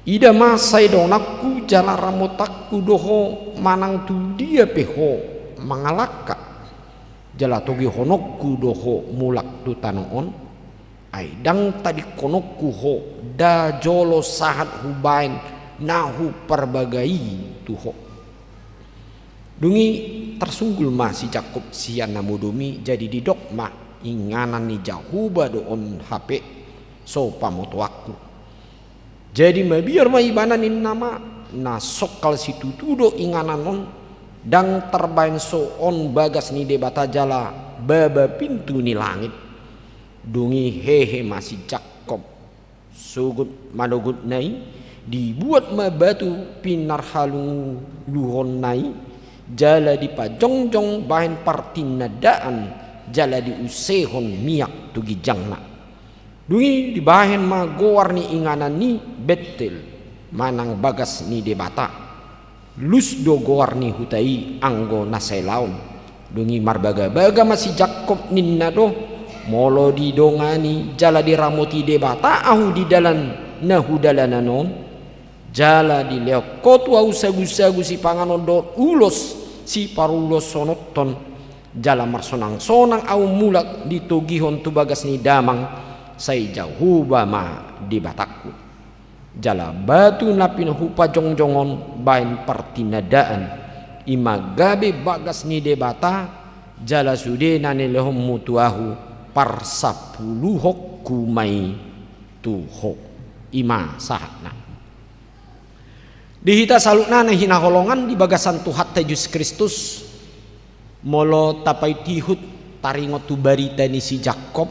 Ida ma sai donganku jala ramotanku do ho manang tu dia pe ho mangalangka. Jala togihononku do ho mulak tu tano on. Ai ndang tadingkononku ho, nda jolo sahat hubaen na huparbaga i tu ho. Dung i tarsunggul ma si Jakkob sian na modom i, jadi didok ma: Inganan ni Jahowa do on hape, so pamotoanku. Jadi mabiar ma ibana ninna ma, na songkal situtu do inganan on, ndang tarbaen so on bagas ni Debata jala baba pintu ni langit. Dung i hehe ma si Jakkob. Sogot manogotna i, dibuat ma batu pinarhalungluhonna i, jala dipajongjong bahen partinandaan, jala diusehon miak tu ginjangna. Dung i dibahen ma goar ni inganan i Betel, manang bagas ni Debata. Lus do goar ni huta i anggo na sailaon. Dung i marbagabaga ma si Jakkob, ninna do: Molo didongani jala diramoti Debata ahu di dalan na hudalanan on, jala dilehon ho tu ahu sagusagu sipanganon dohot ulos siparulosononhon, jala marsonangsonang ahu mulak ditogihon tu bagas ni damang, sai Jahowa ma Debatangku. Jala batu na pinahupa jongjong on baen partinandaan, i ma gabe bagas ni Debata, jala sude na nilehonmu tu ahu parsapuluhonku ma i tu ho. I ma sahatna. Di hita saluhutna na hinaholongan di bagasan Tuhanta Jesus Kristus, molo tapaihutihut taringot tu barita ni si Jakkob,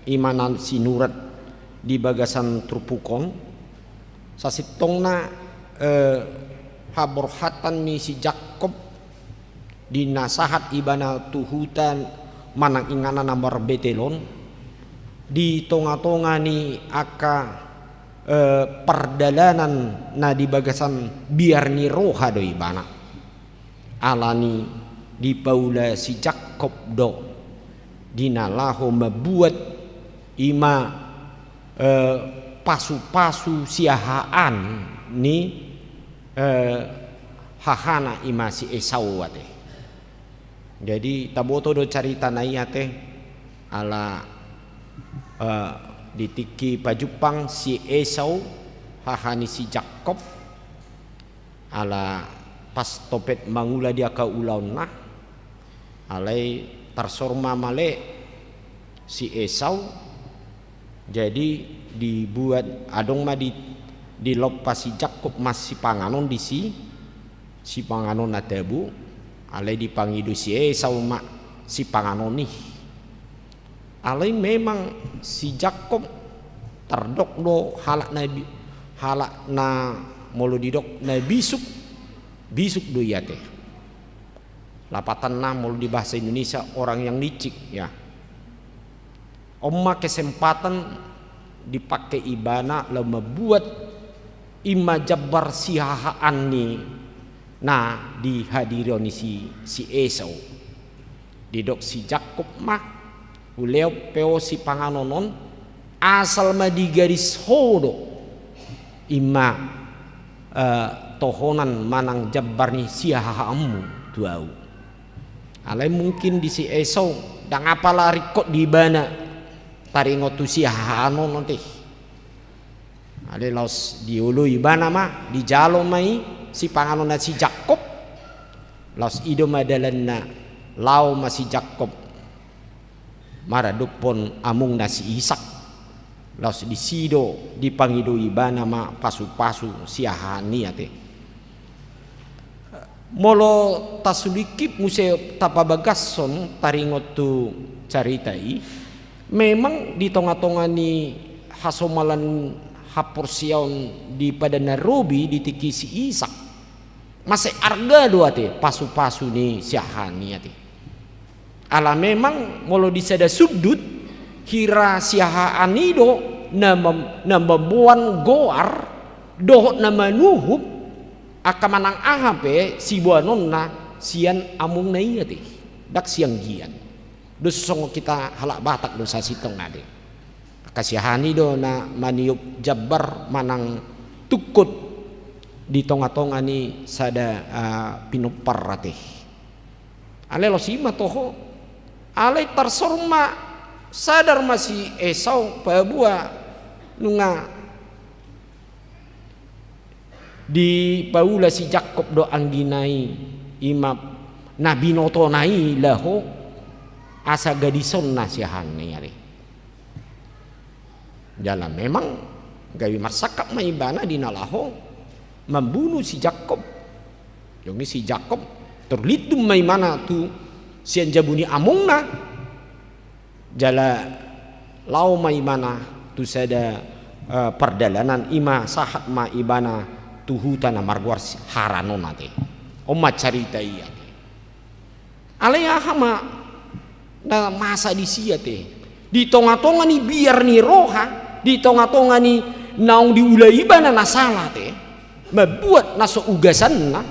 i ma na sinurat di bagasan turpuk on, sasintongna, eh, haborhatan ni si Jakkob di na sahat ibana tu huta manang inganan na marbetel on, di tongatonga ni angka, eh, pardalanan na di bagasan biar ni roha do ibana. Alani dipaula si Jakkob do di na laho mambuat i ma, eh, pasupasu sihahaan ni, eh, hahana i ma si Esau ate. Jadi taboto do caritana i ate, ala, eh, di tingki pajumpang si Esau, haha ni si Jakkob, ala pas topet mangula di angka ulaonna, alai tarsor ma male si Esau, jadi dibuat adong ma di, dilompa si Jakkob ma sipanganon disi, sipanganon na tabo, alai dipangido si Esau ma sipanganon i. Alai memang si Jakkob tardok do halak na bi-, halak na molo didok na bisuk, bisuk do i ate. Lapatanna molo di bahasa Indonesia orang yang licik, ya. On ma kesempatan dipake ibana laho mambuat i ma jambar sihahaan ni na dihadiri on i si, si Esau. Didok si Jakkob ma, hulehon pe ho sipanganon on, asal ma digaris ho do i ma, eh, tohonan manang jambar ni sihahaanmu tu ahu. Alai mungkin di si Esau ndang apala ringkot di ibana taringot tu sihahaan on ate. Alai laos dioloi ibana ma, dijalo ma i sipanganon na si Jakkob. Laos i do ma dalanna, laho ma si Jakkob maradophon amongna si Isak. Laos disi do dipangido ibana ma pasupasu sihahaan i ate. Molo tasulingkip muse tapabagashon taringot tu carita i, memang di tongatonga ni hasomalan haporseaon di Padan na Robi di tingki si Isak, mansai arga do ate pasupasu ni sihahaan i ate. Ala memang molo di sada sundut, hira sihahaan i do na mam-, na mamboan goar dohot na manuhup angka manang aha pe siboanonna sian amongna i ate, ndang sianggian. Dos songon hita halak Batak do sasintongna ate. Angka sihahaan i do na maniop jambar manang tungkot di tongatonga ni sada, ah, pinompar ate. Alai laos i ma toho. Alai tarsor ma, sadar ma si Esau paboa nunga dipaula si Jakkob do anggina i, i ma na binotona i laho asa gadisonna sihahaanna i ate. Jala memang gabe marsangkap ma ibana di na laho mambunu si Jakkob. Dung i si Jakkob, torlindung ma ibana tu sian jabu ni amongna. Jala laho ma ibana tu sada, eh, pardalanan, i ma sahat ma ibana tu huta na margoar si Haran on ate. On ma carita i ate. Alai aha ma na masa disi ate? Di tongatonga ni biar ni roha, di tongatonga ni naung diula ibana na sala ate, mambuat na so ugasanna,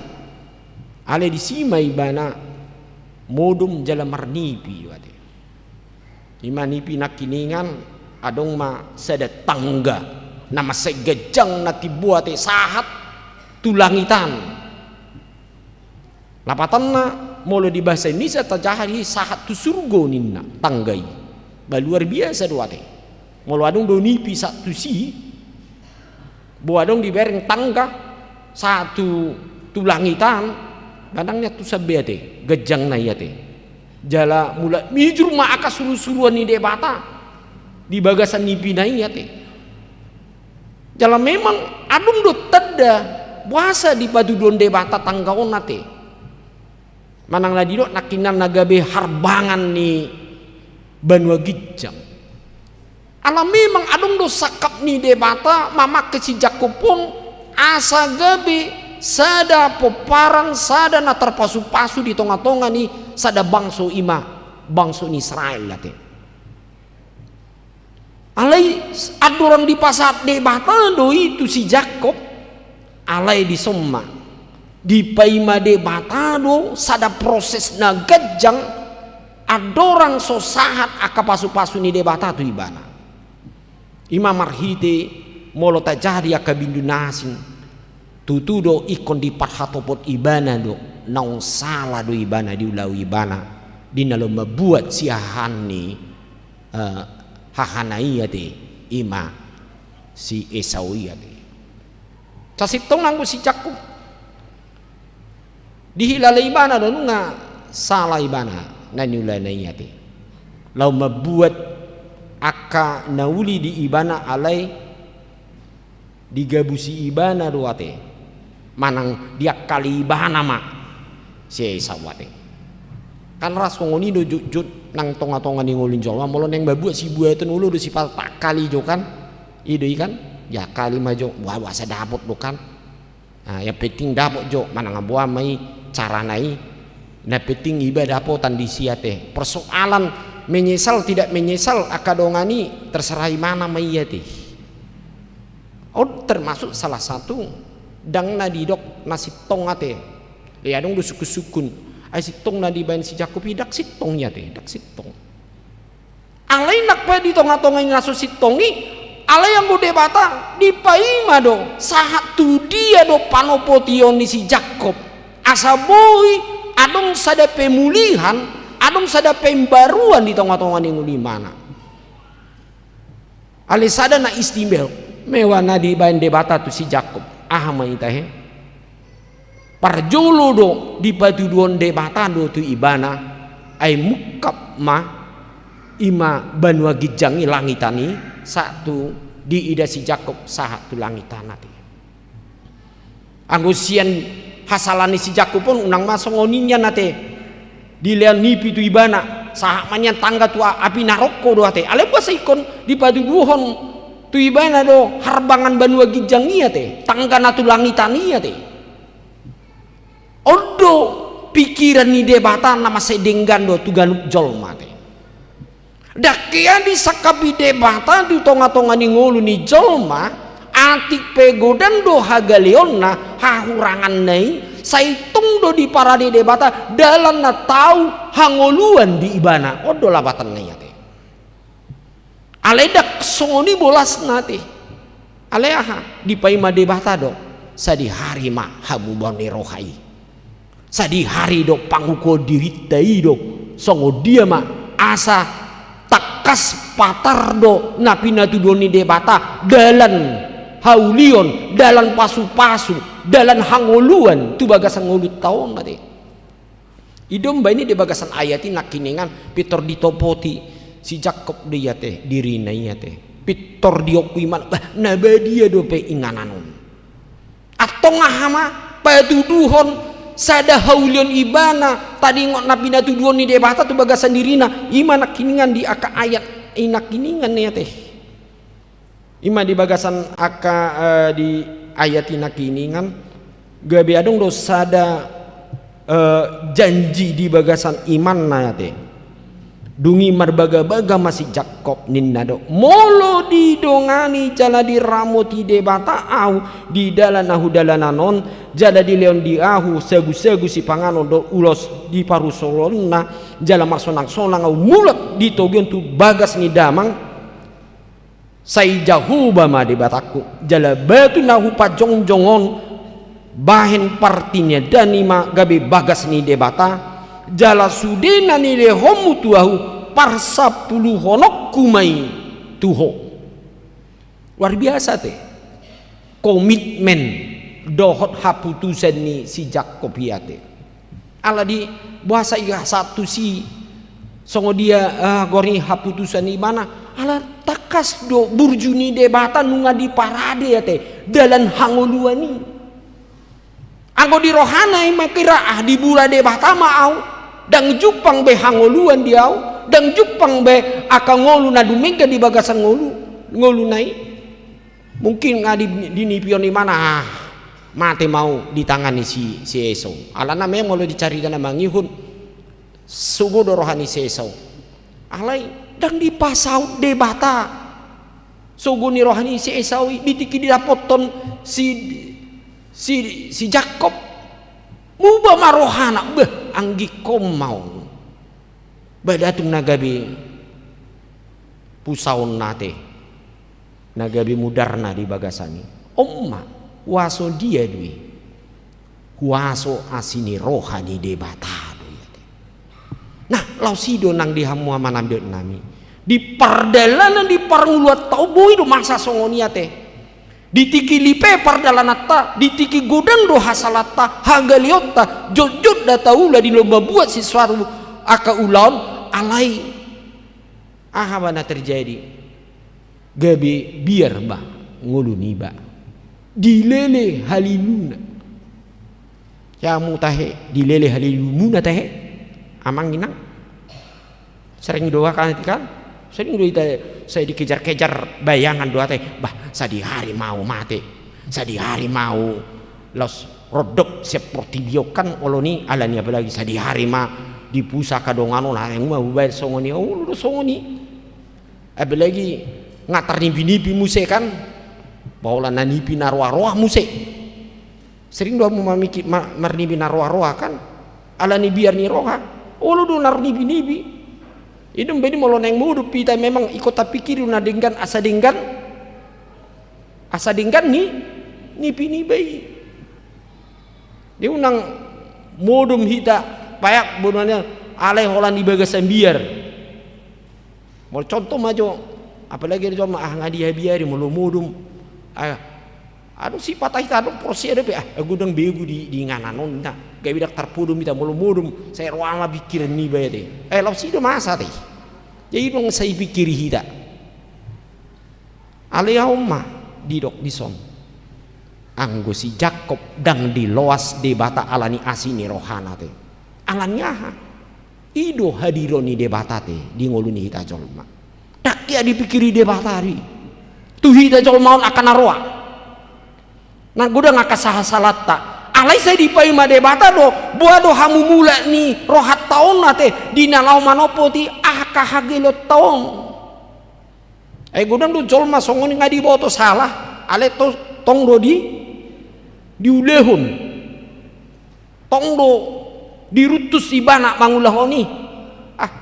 alai disi ma ibana modom jala marnipi do ate. I ma nipi nangkiningan, adong ma sada tangga na mansai ganjang na timbo ate, sahat tu langitan. Lapatanna, molo di bahasa Indonesia tajaha i sahat tu surgo ninna tangga i. Ba luar biasa do ate. Molo adong do nipi sahat tusi, Boha adong dibereng tangga sahat tu, tu langitan, manang nian tu sambea te, ganjangna i ate. Jala mulak mijur ma angka surusuruan ni Debata di bagasan nipina i ate. Jala memang adong do tanda boasa dipatuduhon Debata tangga on ate. Manang na didok nangkiningan na gabe harbangan ni banua ginjang. Ala memang adong do sangkap ni Debata mamangke si Jakkob on asa gabe sada pomparan, sada na tarpasupasu di tongatonga ni sada bangso, i ma bangso ni Israel ate. Alai andorang dipasahat Debata do i tu si Jakkob, alai dison ma dipaima Debata do sada proses na ganjang andorang so sahat angka pasupasu ni Debata tu ibana. I ma marhite molo tajadi angka bindu na asing, tutu do ingkon diparhatopot ibana do, naung sala do ibana di ulaon ibana di na laho mambuat sihahaan ni, eh, hahana i ate, i ma si Esau i ate. Sasintongna anggo si Jakkob dihilala ibana do nunga sala ibana na niulana i ate. Laho mambuat angka na uli di ibana alai digabusi ibana do ate. Manang diangkali ibana ma si Esau ate. Kan ra songon i do jotjot nang tongatonga ni ngolu ni jolma, molo naeng mambuat sibuaton olo do sipata angkali jo kan. I do i kan, diangkali ma jo, boha, boasa dapot do kan. Ah, yang penting dapot jo, manang boha ma i carana i. Na penting iba dapotan disi ate. Persoalan menyesal tidak menyesal angka dongan i terserah ibana ma i ate. On termasuk salah satu ndang na didok na sintong ate. Ia adong do sungkunsungkun. Ai sintong na dibaen si Jakkob i, ndang sintong i ate, ndang sintong. Alai nang pe di tongatonga ni na so sintong i, alai anggo Debata dipaima do sahat tu dia do panopotion ni si Jakkob. Asa boi adong sada pemulihan, adong sada pembaruan di tongatonga ni ngolu ni ibana. Alai sada na istimewa na dibaen Debata tu si Jakkob. Aha ma i tahe? Parjolo do dipatuduhon Debata do tu ibana, ai mungkap ma, i ma banua ginjang i, langitan i, sahat tu diida si Jakkob sahat tu langitan ate. Anggo sian hasalahan ni si Jakkob on unang ma songon i nian ate. Dilehon nipi tu ibana, sahat ma nian tangga tu a-, api naroko do ate. Alai boasa ingkon dipatuduhon tu ibana do harbangan banua ginjang i ate, tangga na tu langitan i ate. On do pikiran ni Debata na mansai denggan do tu ganup jolma ate. Ndang hea disangkapi Debata di tongatonga ni ngolu ni jolma, atik pe godang do hagaleonna, hahuranganna i, sai tong do diparade Debata dalan na tau hangoluan di ibana. On do lapatanna i ate. Alai ndang songon i bolasna ate. Alai aha? Dipaima Debata do, sadihari ma hamubaon ni roha i. Sadihari do pangukuon dirinta i do, songon dia ma asa tangkas patar do na pinatuduhon ni Debata dalan haulion, dalan pasupasu, dalan hangoluan tu bagasan ngolunta on ate. I do umbaen i di bagasan ayat i nangkiningan pintor ditopoti si Jakkob do i ate, dirina i ate. Pintor diokui ma, bah, na badia dope inganan on. Antong aha ma patuduhon sada haulion ibana tadingot na pinatuduhon ni Debata tu bagasan dirina, i ma nangkiningan di angka ayat i nangkiningan i ate. I ma di bagasan angka, eh, di ayat i nangkiningan, gabe adong do sada, eh, janji di bagasan imanna ate. Dung i marbagabaga ma si Jakkob, ninna do, molo didongani jala diramoti Debata ahu di dalan na hudalanan on, jala dilehon di ahu sagusagu sipanganon dohot ulos di parusolonna, jala marsonangsonang ahu mulak di togu on tu bagas ni damang, sai Jahowa ma Debatangku, jala batu na hupajongjong on bahen partinandaan i ma gabe bagas ni Debata, jala sude na nilehonmu tu ahu, parsapuluhononku ma i tu ho. Luar biasa ate. komitmen dohot haputusan ni si Jakkob i ate. Ala di boasa i sahat tusi songon dia, eh, gori haputusan ibana, ala tangkas do burju ni Debata nunga diparade ate dalan hangoluan i. Anggo di rohana i mangkira, ah, dibura Debata ma au, ndang jumpang be hangoluan di au, ndang jumpang be angka ngolu na dumenggan di bagasan ngolu, ngoluna i. Mungkin nga di, di nipion ibana, ah, mate ma au di tangan ni si, si Esau. Alana memang molo di carita na mangihut, sogo do roha ni si Esau. Alai ndang dipasaut Debata sogo ni roha ni si Esau i, di tingki didapothon si, si, si Jakkob. Muba ma rohana, beh, anggingkon ma on. Ba da tung na gabe pusaonna ate, na gabe mudarna di bagasan i. On ma, huaso dia do i? Huaso asi ni roha ni Debata do i ate. Nah, laos i do nang di hamu amang nami, inang nami. Di pardalanan di parngoluanta on boi do masa songon i ate. Di tingki lipe pardalananta, di tingki godang do hasalanta, hagaleonta, jotjot da taula di lomba buat sesuatu angka ulaon, alai aha ba na terjadi? Gabe biar ba ngolu niba. Dilele haliluna. Ya, hamu tahe, dilele halilumuna tahe, amang inang. Sering do kan, kan? Sering do hita sai dikejar-kejar bayangan do ate, bah, sadihari ma au mate, sadihari ma au laos rondop sian portibi on kan, olo ni, alani apalagi sadihari ma dipusa angka dongan on, alani ma hubaen songon i, olo do songon i. Apalagi nga tarnipi-nipi muse kan, pahola na nipi na roa-roa muse. Sering do hamu mamiki-, ma-, marnipi na roa-roa kan, alani biar ni roha, olo do na tarnipi-nipi. I do umbaen i molo naeng modom hita memang ingkon tapikiri na denggan, asa denggan, asa denggan ni, nipi niba i. Dia unang modom hita, payak bodohnya, alai holan di bagasan biar. Molo contoh ma jo, apalagi do jolma, ah, nga dihabiari molo modom. Ah, adong sipata hita adong porsi ada pe, ah, godang begu di, di inganan on, nah, gabe ndang tarpodom hita molo modom, sai ro ama pikiran niba ate. Eh, laos i do masa ate. Jadi ndang sai pikiri hita. Alai on ma didok dison. Anggo si Jakkob ndang diloas Debata alani asi ni rohana ate. Alani aha? I do hadiron ni Debata ate di ngolu ni hita jolma. Ndang ia dipikiri Debata do i. Tu hita jolma on angka na roa. Na godang angka sahasalanta. Alai sai dipaima Debata do, boha do hamumulak ni rohanta on ate, di na laho manopoti angka hagaleonta on. Ai godang do jolma songon i nga diboto sala, alai to-, tong do di, diulahon. Tong do diruntus ibana mangulahon i. Ah,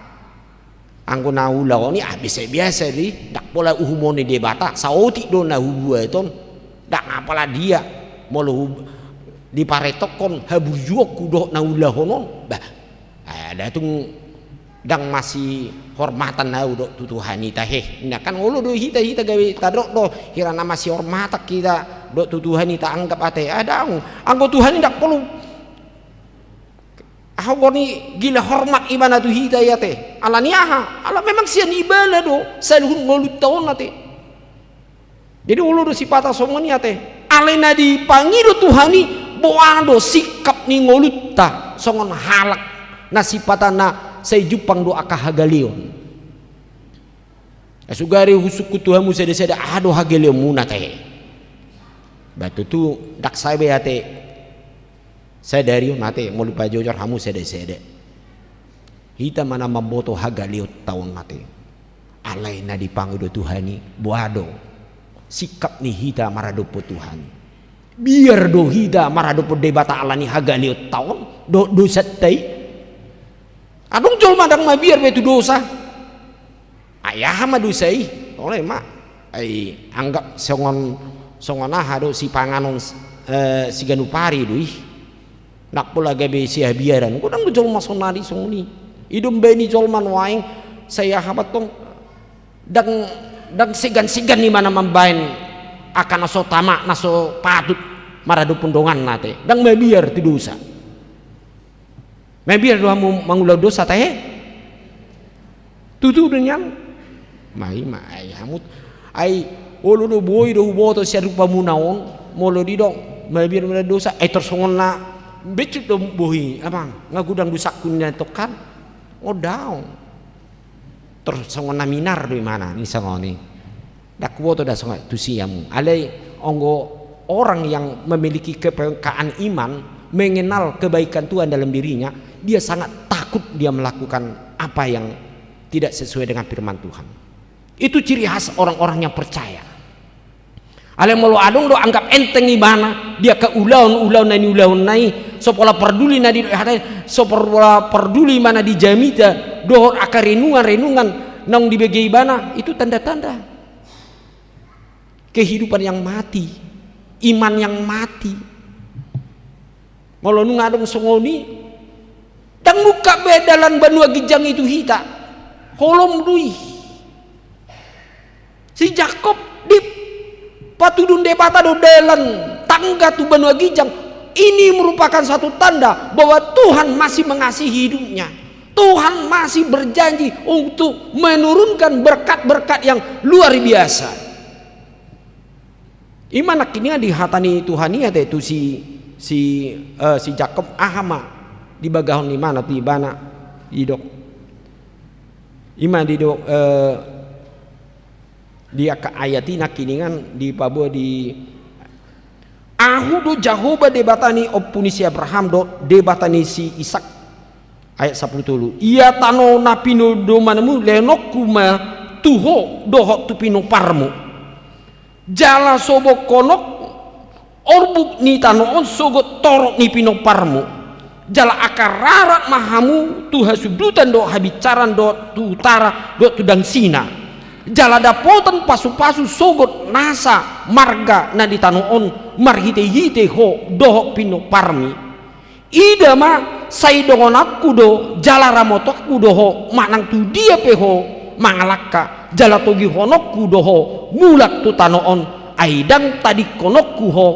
anggo na ulaon i, ah, biasa-biasa do i, ndang pola uhumon ni Debata, saotik do na hubuat on. Ndang apala dia, molo hu-, diparetokkon haburjuonku dohot na ulahon on. Bah, ah, da tung ndang masihormatan au dohot tu Tuhan i tahe. Nah, kan olo do hita, hita gabe tadok do, hira na masihormatan hita dohot tu Tuhan i taanggap ate. Ah, daong. Anggo Tuhan i ndang porlu aha, goni gila hormat ibana tu hita i ate. Alani aha? Ala memang sian ibana do saluhut ngolunta on ate. Jadi olo do sipata songon i ate. Alai na dipangido Tuhan i, boha do sikap ni ngolunta songon halak na sipatana sai jumpang do angka hagaleon. Sugari husungkun tu hamu sada-sada, aha do hagaleonmuna tahe? Ba tutu ndang sae be ate. Sadari on ate, molo pajojor hamu sada-sada. Hita ma na mamboto hagaleonta on ate. Alai na dipangido Tuhan i, boha do sikap ni hita maradophon Tuhan i. Biar do hita maradophon Debata alani hagaleonta on, do-, dosanta i. Adong jolma ndang mabiar be tu dosa. Ai aha ma dosa i? Tole ma. Ai anggap songon, songon aha do sipanganon, eh, siganup ari do i. Ndang pola gabe sihabiaran. Godang do jolma sonari songon i. I do umbaen i jolma nuaeng sai aha ma tong. Ndang, ndang segan-segan ibana mambaen Angka na so tama, na so patut maradophon donganna ate. Ndang mabiar tu dosa. Mabiar do hamu mangulahon dosa tahe? Tutu do nian. Ma i ma ai hamu. Ai olo do boi do huboto sian rupamuna on. Molo didok mabiar mangulahon dosa, ai tor songon na becek do bohi, abang, nga godang dosangku nian tongkan. Nga daong. Tor songon na minar do imana ni songon i. Ndang huboto da songon tusi hamu. Alai anggo orang yang memiliki kepengkaan iman, mengenal kebaikan Tuhan dalam dirinya, dia sangat takut dia melakukan apa yang tidak sesuai dengan firman Tuhan. Itu ciri khas orang-orang yang percaya. Alai molo adong do anggap enteng ibana, dia angka ulaon-ulaon na niulahonna i, so pola parduli na di hata, so pola parduli ibana di jamita, dohot angka renungan-renungan naung dibege ibana, itu tanda-tanda kehidupan yang mati, iman yang mati. Molo nunga adong songon i, ndang mungkap be dalan banua ginjang i tu hita. Holom do i. Si Jakob dipatudun Debata do dalan tangga tu banua ginjang. Ini merupakan satu tanda bahwa Tuhan masih mengasihi hidupnya. Tuhan masih berjanji untuk menurunkan berkat-berkat yang luar biasa. Ima nangkiningan di hata ni Tuhan i ate tu si, si, eh, si Jakob, aha ma dibagahon ni ibana tu ibana, didok. Ima didok, eh, di angka ayat i nangkiningan dipaboa di, Ahu do Jahowa Debata ni ompu ni si Abraham dohot Debata ni si Isak. Ayat sampulu tolu. Ia tano na pinodomanmu lehononku ma tu ho dohot tu pinomparmu. Jala sobonghononku orbuk ni tano on sogot torop ni pinomparmu. Jala angka rarat ma hamu tu hasundutan dohot habinsaran dohot tu utara dohot tu dangsina. Jala dapotan pasupasu sogot nasa marga na di tano on marhitehite ho dohot pinomparmi. Ida ma, sai dongonanku do jala ramotonku do ho manang tu dia pe ho mangalangka, jala togihononku do ho mulak tu tano on, ai ndang tadingkononku ho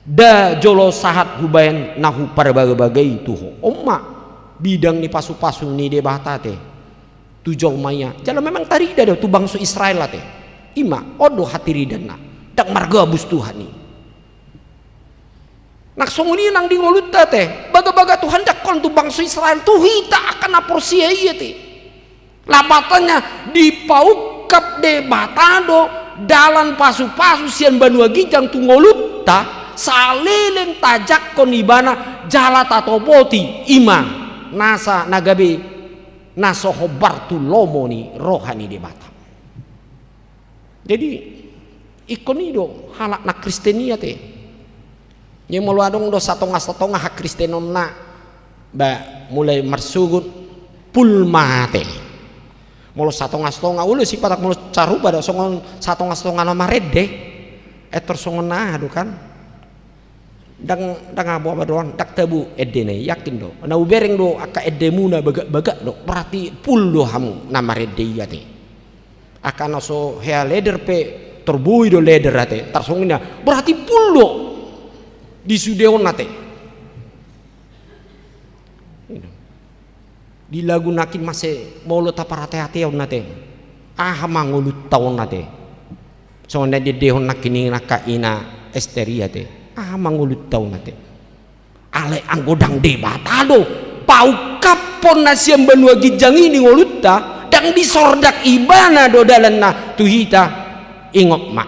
da jolo sahat hubaen na huparbagabaga i tu ho. On ma bidang ni pasupasu ni Debata ate tu jolma ia. Jala memang tarida do tu bangso Israel ate. Ima on do hatiridanna, ndang margabus Tuhan i. Nang songon i nang di ngolunta ate, bagabaga Tuhan ndang holan tu bangso Israel, tu hita angka na porsea i ate. Lapatanna dipaungkap Debata do dalan pasupasu sian banua ginjang tu ngolunta, saleleng tajangkon ibana jala tatopoti, ima nasa na gabe na so hombar tu lomo ni roha ni Debata. Jadi ingkon i do halak na Kristen i ate. Ia molo adong do satongasatonga hakristenonna, ba, mulai marsogot, pul ma ate. Molo satongasatonga, olo sipatak molo sarupa do songon satongasatonga na marende. Etor songon na aha do kan. Ndang, ndang abo-abo doang, ndang tabo endena i, yakin do. Na hubereng do angka endemuna bagak-bagak do, berarti pul do hamu na marende i ate. Angka na so hea leder pe tor boi do leder ate, tarsongon i na berarti pul do di sudeon ate. Di lagu nangkin mase molo taparateateon ate, aha ma ngolunta on ate. Songon na diendehon nangkin angka ina Ester i ate, aha ma ngolunta on ate. Alai anggo ndang Debata do paungkaphon na sian banua ginjang i di ngolunta, ndang disordak ibana do dalanna tu hita, ingot ma.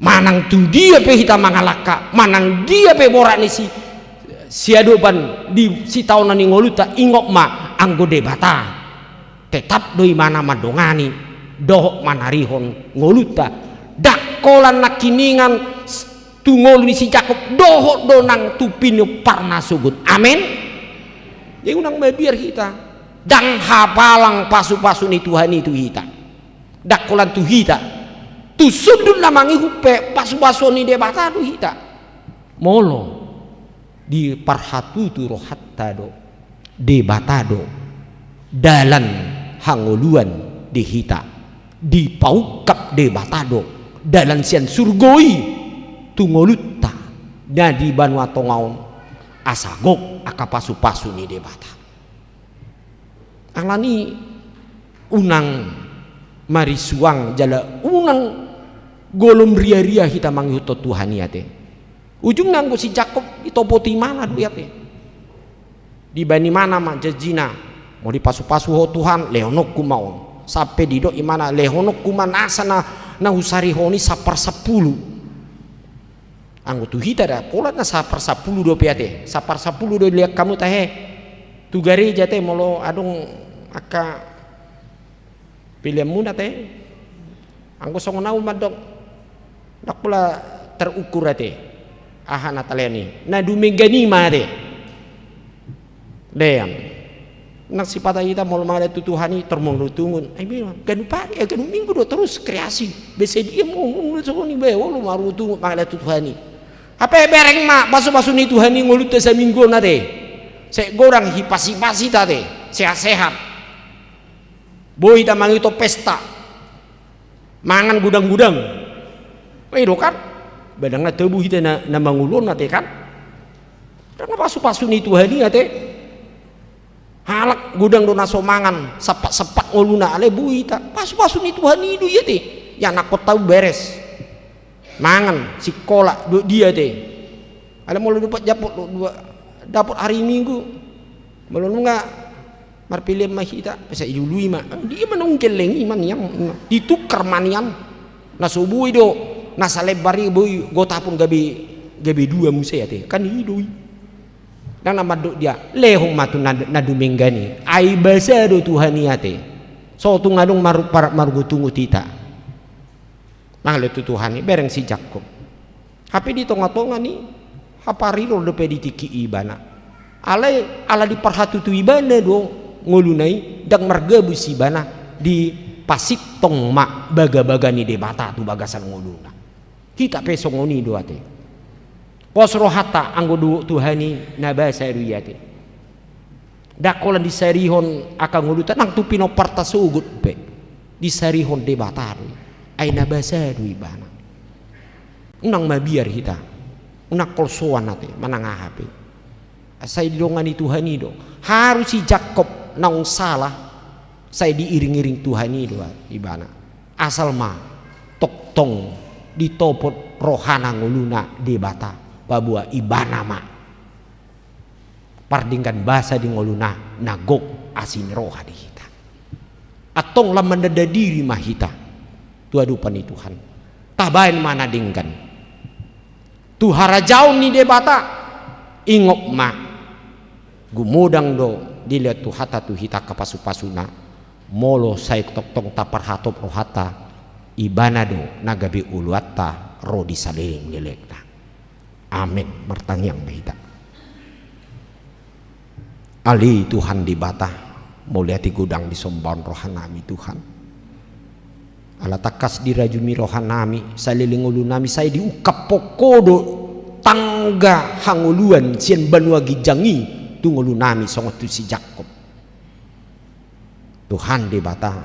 Manang tu dia pe hita mangalangka, manang dia pe borat ni si, siadopan di sitaonon ni ngolunta, ingot ma anggo Debata tetap do ibana mandongani dohot manarihon ngolunta. Ndang holan nangkiningan tu ngolu ni si Jakob dohot do nang tu pinomparna sogot. Amen. Jadi unang mabiar hita. Ndang hapalang pasupasu ni Tuhan i tu hita. Ndang holan tu hita. Tu sundut na mangihut pe pasupasuon ni Debata do hita. Molo diparhatutu rohanta do Debata do dalan hangoluan di hita. Dipaungkap Debata do dalan sian surgo i tu ngolunta na di banua tonga on, asa gok angka pasupasu ni Debata. Alani unang marisuang jala unang golom riaria hita mangihuthon Tuhan i ate. Ujungna anggo si Jakkob ditopoti imana do i ate. Dibaen imana ma janjina, molo dipasupasu ho Tuhan, lehononku ma on. Sampe didok imana, lehononku ma nasa na, na husarihon i saparsampulu. Anggo tu hita da, pola na saparsampulu dope ate. Saparsampulu do dilehon hamu tahe tu gareja ate, molo adong angka peleanmuna ate. Anggo songon au mandok, ndang pola terukur ate aha na talehon i. Na dumenggan i ma ate. Dean. Nang sipata hita molo mangalehon tu Tuhan i tor molo tungun. Ai memang ganup ari, eh, ganup minggu do terus kreasi. Bese dia mau ngomong songon i bae, olo maru tungun mangalehon tu Tuhan i. Hape bereng ma pasupasu ni Tuhan i ngolunta saminggu on ate. Sai godang hipas-hipas hita ate. Sehat-sehat. Boi hita mangihuthon pesta. Mangan godang-godang. I do kan? Ba ndang na tabo hita na, na mangolu on ate kan? Ndang na pasupasu ni Tuhan i ate. Halak godang do na so mangan, sempat-sempat ngoluna, alai boi hita. Pasupasu ni Tuhan i do i ate. Ianakhon tabo beres. Mangan, sikola, dohot dia ate. Alai molo dapot, dapot, dapot hari Minggu. Molo nunga marpelean ma hita, sai diului ma. Dia ma naung gelleng i ma nian. Ditukar ma nian. Na so boi do, na salembar i boi gotapon gabe, gabe dua muse ate. Kan i do i. Ndang na mandok dia, lehon ma tu na, na dumenggan i. Ai basa do Tuhan i ate. So tung adong maru-, par-, marugutungut hita. Mangalehon tu Tuhan i, bereng si Jakkob. Hape di tonga-tonga ni hapariror dope di tingki i ibana. Alai ala diparhatutu ibana do ngoluna i, ndang margabus ibana, dipasintong ma bagabaga ni Debata tu bagasan ngoluna. Hita pe songon i do ate. Pos rohanta anggo dohot Tuhan i, na basa do i ate. Ndang holan disarihon angka ngolunta nang tu pinomparta sogot pe. Disarihon Debata do i. Ai na basa do ibana. Unang mabiar hita. Unang holsoan ate manang aha pe. Sai didongani Tuhan i do. Haru si Jakkob naung sala. Sai diiring-iring Tuhan i do ibana. Asal ma tongtong ditopot rohana ngoluna Debata. Paboa ibana ma pardenggan basa di ngoluna na gok asi ni roha di hita. Antong lam mandanda diri ma hita tu adopan ni Tuhan. Tabaen ma na denggan tu harajaon ni Debata. Ingot ma, gumodang do dilehon Tuhanta tu hita angka pasupasuna. Molo sai tongtong taparhatop rohanta, ibana do na gabe oloanta ro di saleleng ni lelengna. Amen. Martangiang ma hita. Ale Tuhan Debata, mauliate godang di sombaon rohanami Tuhan. Ala tangkas dirajumi rohanami, saleleng ngolunami sai diungkap Ho do tangga hangoluan sian banua ginjang i tu ngolunami songon tu si Jakkob. Tuhan Debata,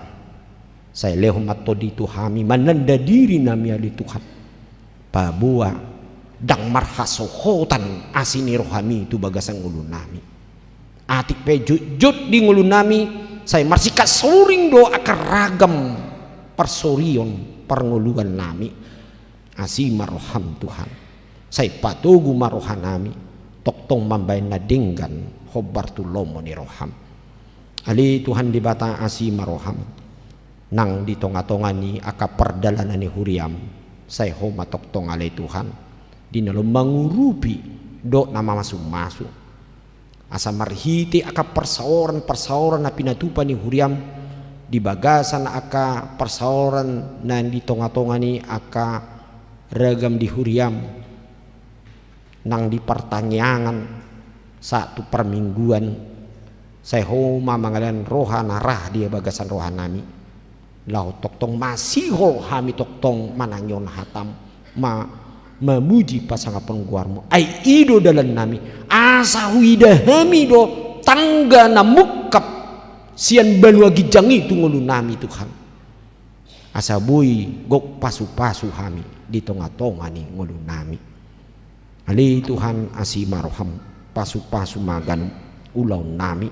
sai lehon ma Tondi tu hami, mananda diri nami ale Tuhan. Paboa ndang marhasohotan asi ni rohami tu bagasan ngolunami. Atik pe jotjot di ngolunami, sai marsingkat soring do angka ragam parsorion parngoluan nami. Asi ma roham Tuhan. Sai patogu ma rohanami, tongtong mambaen na denggan hombar tu lomo ni roham. Ale Tuhan Debata, asi ma roham. Nang di tongatonga ni angka pardalanan ni huriam, sai Ho ma tongtong ale Tuhan, di na lam mangurupi dohot na mamasumasu. Asa marhite angka parsaoran-parsaoran na pinatupa ni huriam, di bagasan angka parsaoran na di tongatonga ni angka ragam di huriam, nang di partangiangan sahat tu parmingguan, sai Ho ma mangalehon roha na rah di bagasan rohanami. Laho tongtong masihol hami tongtong manangihon hatam, ma-, mamuji pasangapon goarmu. Ai i do dalannami, asa huida hami do tangga na mungkap sian banua ginjang i tu ngolunami Tuhan. asa boi gok pasu-pasu hami di tonga-tonga ni ngolunami. Ale Tuhan, asi ma roham, pasu-pasu ma ganup ulaonnami.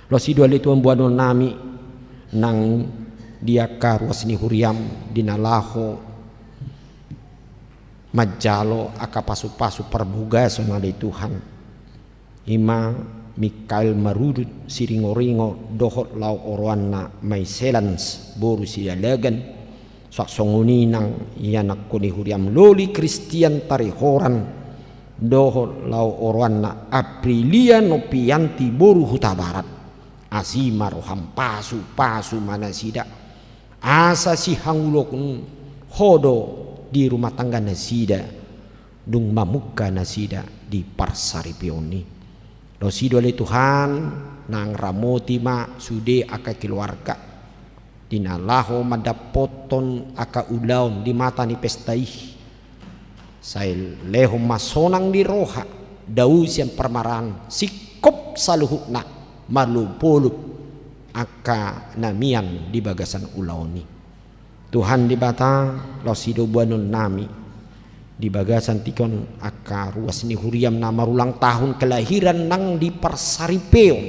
Laos i do ale Tuhan boanonnami nang di angka ruas ni huriam di na laho manjalo angka pasu-pasu parbogason ale Tuhan. I ma Mikael Marudut Siringoringo dohot laho oroanna Maiselans boru Sidalagan, suang songon i nang ianakkon ni huriam Loli Kristian Tarihoran dohot laho oroanna Aprilia Nopianti boru Hutabarat. Asi ma roham, pasu-pasu ma nasida, asa sihangoluhon ho do di rumah tangga nasida, dung mamungka nasida di parsaripeon i. Laos i do ale Tuhan, nang ramoti ma sude angka keluarga di na laho mandapothon angka ulaon di mata ni pesta i. Sai lehon ma sonang ni roha, dao sian parmaraan, singkop saluhutna, malopolop angka na mian di bagasan ulaon i. Tuhan Debata, laos i do boanonnami di bagasan tingki on angka ruas ni huriam na marulang tahun kelahiran nang di parsaripeon.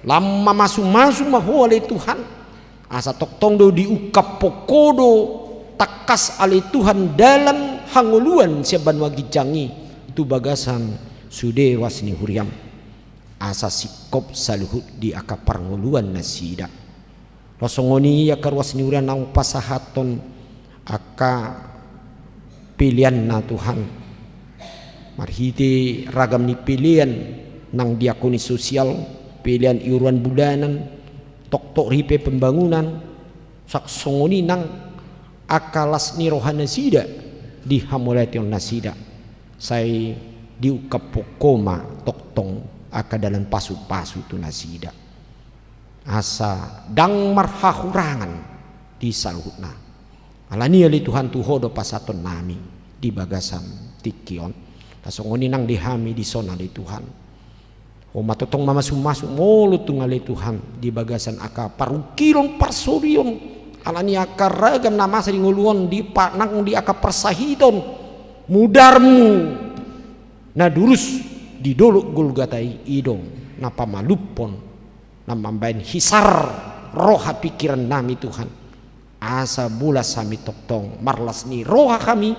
Lam mamasu-masu ma ho ale Tuhan, asa tongtong do diungkap ho do tangkas ale Tuhan dalan hangoluan sian banua ginjang i tu bagasan sude ruas ni huriam, asa singkop saluhut di angka parngoluan nasida. Laos songon i angka ruas ni huriam naung pasahathon angka peleanna Tuhan, marhite ragam ni pelean nang diakoni sosial, pelean iuruan bulanan, toktok ripe pembangunan, suang songon i nang angka las ni roha nasida di hamauliateon nasida, sai diungkap ho ma tongtong angka dalan pasu-pasu tu nasida, asa ndang marhahurangan di saluhutna. Alani i ale Tuhan, tu ho do pasahatonnami di bagasan tingki on. Asa songon i nang di hami dison ale Tuhan, ho ma tongtong mamasu-masu molo tung ale Tuhan di bagasan angka parungkilon parsorion, alani angka ragam na masa di ngolu on di pa-, nang di angka parsahiton mudarmu na durus di dolok Golgata i, i do na pamalumhon, na mambahen hisar roha pingkirannami Tuhan, asa bolas hami tongtong, marlas ni roha hami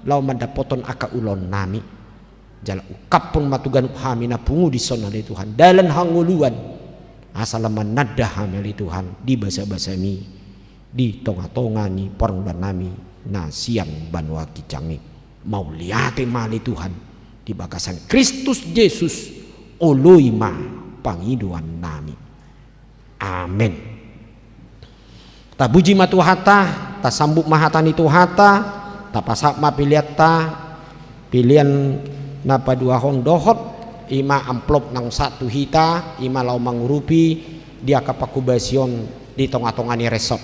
laho mandapothon angka ulaonnami. Jala ungkaphon ma tu ganup hami na pungu dison ale Tuhan dalan hangoluan, asa lam mananda hami ale Tuhan di basa-basami di tonga-tonga ni parngoluannami na sian banua ginjang i. Mauliate ma ale Tuhan di bagasan Kristus Jesus, oloi ma pangidoannami. Amen. Tapuji ma Tuhanta, tasambut ma hata ni Tuhanta, tapasahat ma peleanta, pelean na paduahon dohot, i ma amplop naung sahat tu hita, i ma laho mangurupi di angka pangkobasion di tonga-tonga ni resort.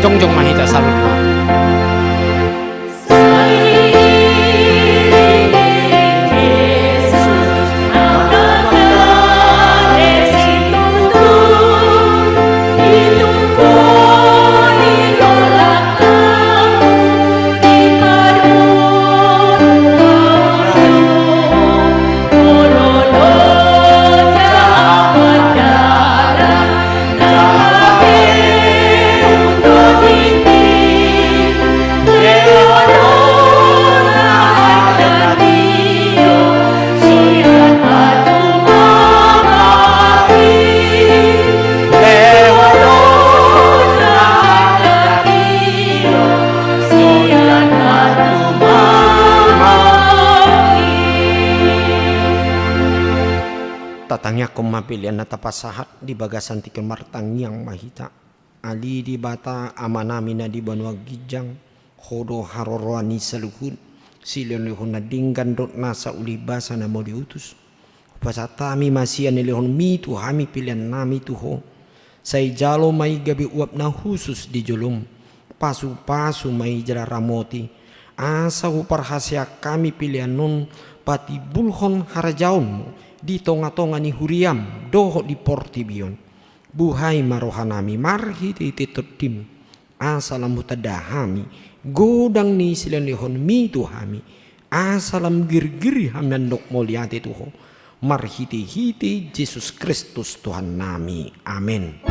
Jongjong ma hita saluhutna. Tatangiangkon ma pelean na tapasahat di bagasan tingki on, martangiang ma hita. Ale Debata Amanami na di banua ginjang, Ho do haroroan ni saluhut silehonlehon na denggan dohot nasa ulibasa na mau diutus. Hupasahat hami ma sian nilehonmi tu hami peleannami tu Ho. Sai jalo ma i gabe uap na hushus di jolom. Pasupasu ma i jala ramoti, asa huparhaseang hami pelean on patimbulhon harajaonmu di tongatonga ni huriam dohot di portibi on. Buhai ma rohanami marhitehite Tondim, asa lam hutanda hami godang ni silehonlehonmi tu hami, asa lam girgir hami mandok mauliate tu Ho, marhitehite Jesus Kristus Tuhannami. Amen.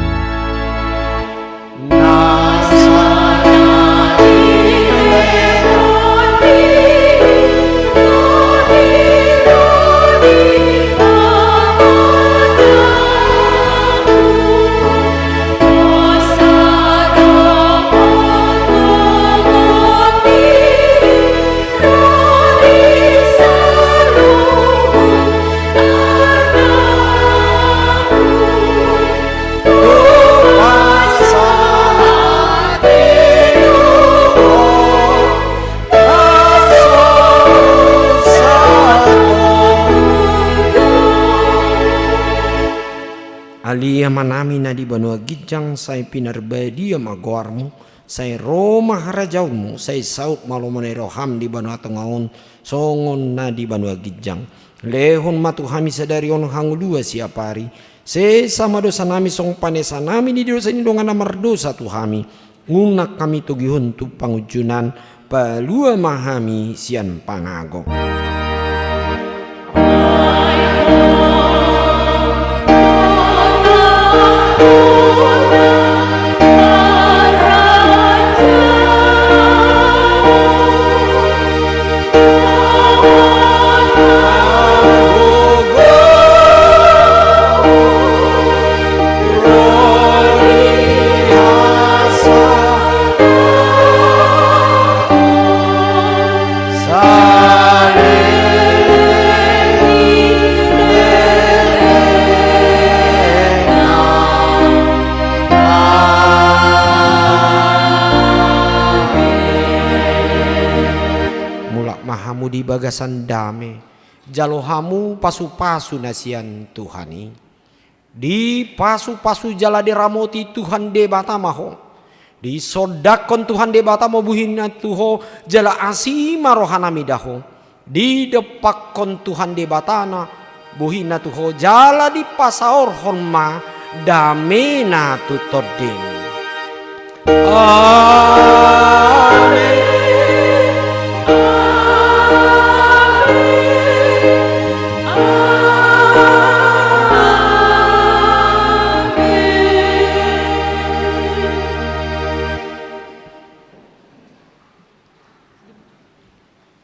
Ale Amanami na di banua ginjang, sai pinarbadia ma goarmu, sai ro ma harajaonmu, sai saut ma lomo ni roham di banua tonga on, songon na di banua ginjang. Lehon ma tu hami sadari on hangoluan siapari, sesa ma dosanami songon panesanami di dosa ni dongan na mardosa tu hami. Unang hami togihon tu pangunjunan, palua ma hami sian pangago. Mulak ma hamu di bagasan dame, jalo hamu pasupasu na sian Tuhan i. Dipasupasu jala diramoti Tuhan Debata ma ho. Disondangkon Tuhan Debata ma buhina tu ho, jala asi ma rohanami da ho. Didompakkon Tuhan Debata na buhina tu ho, jala dipasaorhon ma damena tu tondim. Amen. Amen. Amen.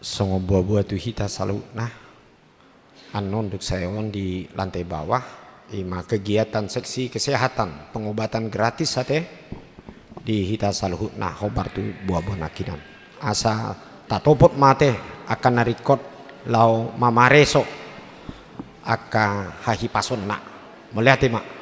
Songon boaboa tu hita saluhutna. Annon dung sae on di lantai bawah, i ma kegiatan seksi kesehatan, pengobatan gratis ate, di hita saluhutna hombar tu boaboa nangkinan. Asa tatopot ma ate angka na ringkot laho mamareso angka hahipasonna. Mauliate ma.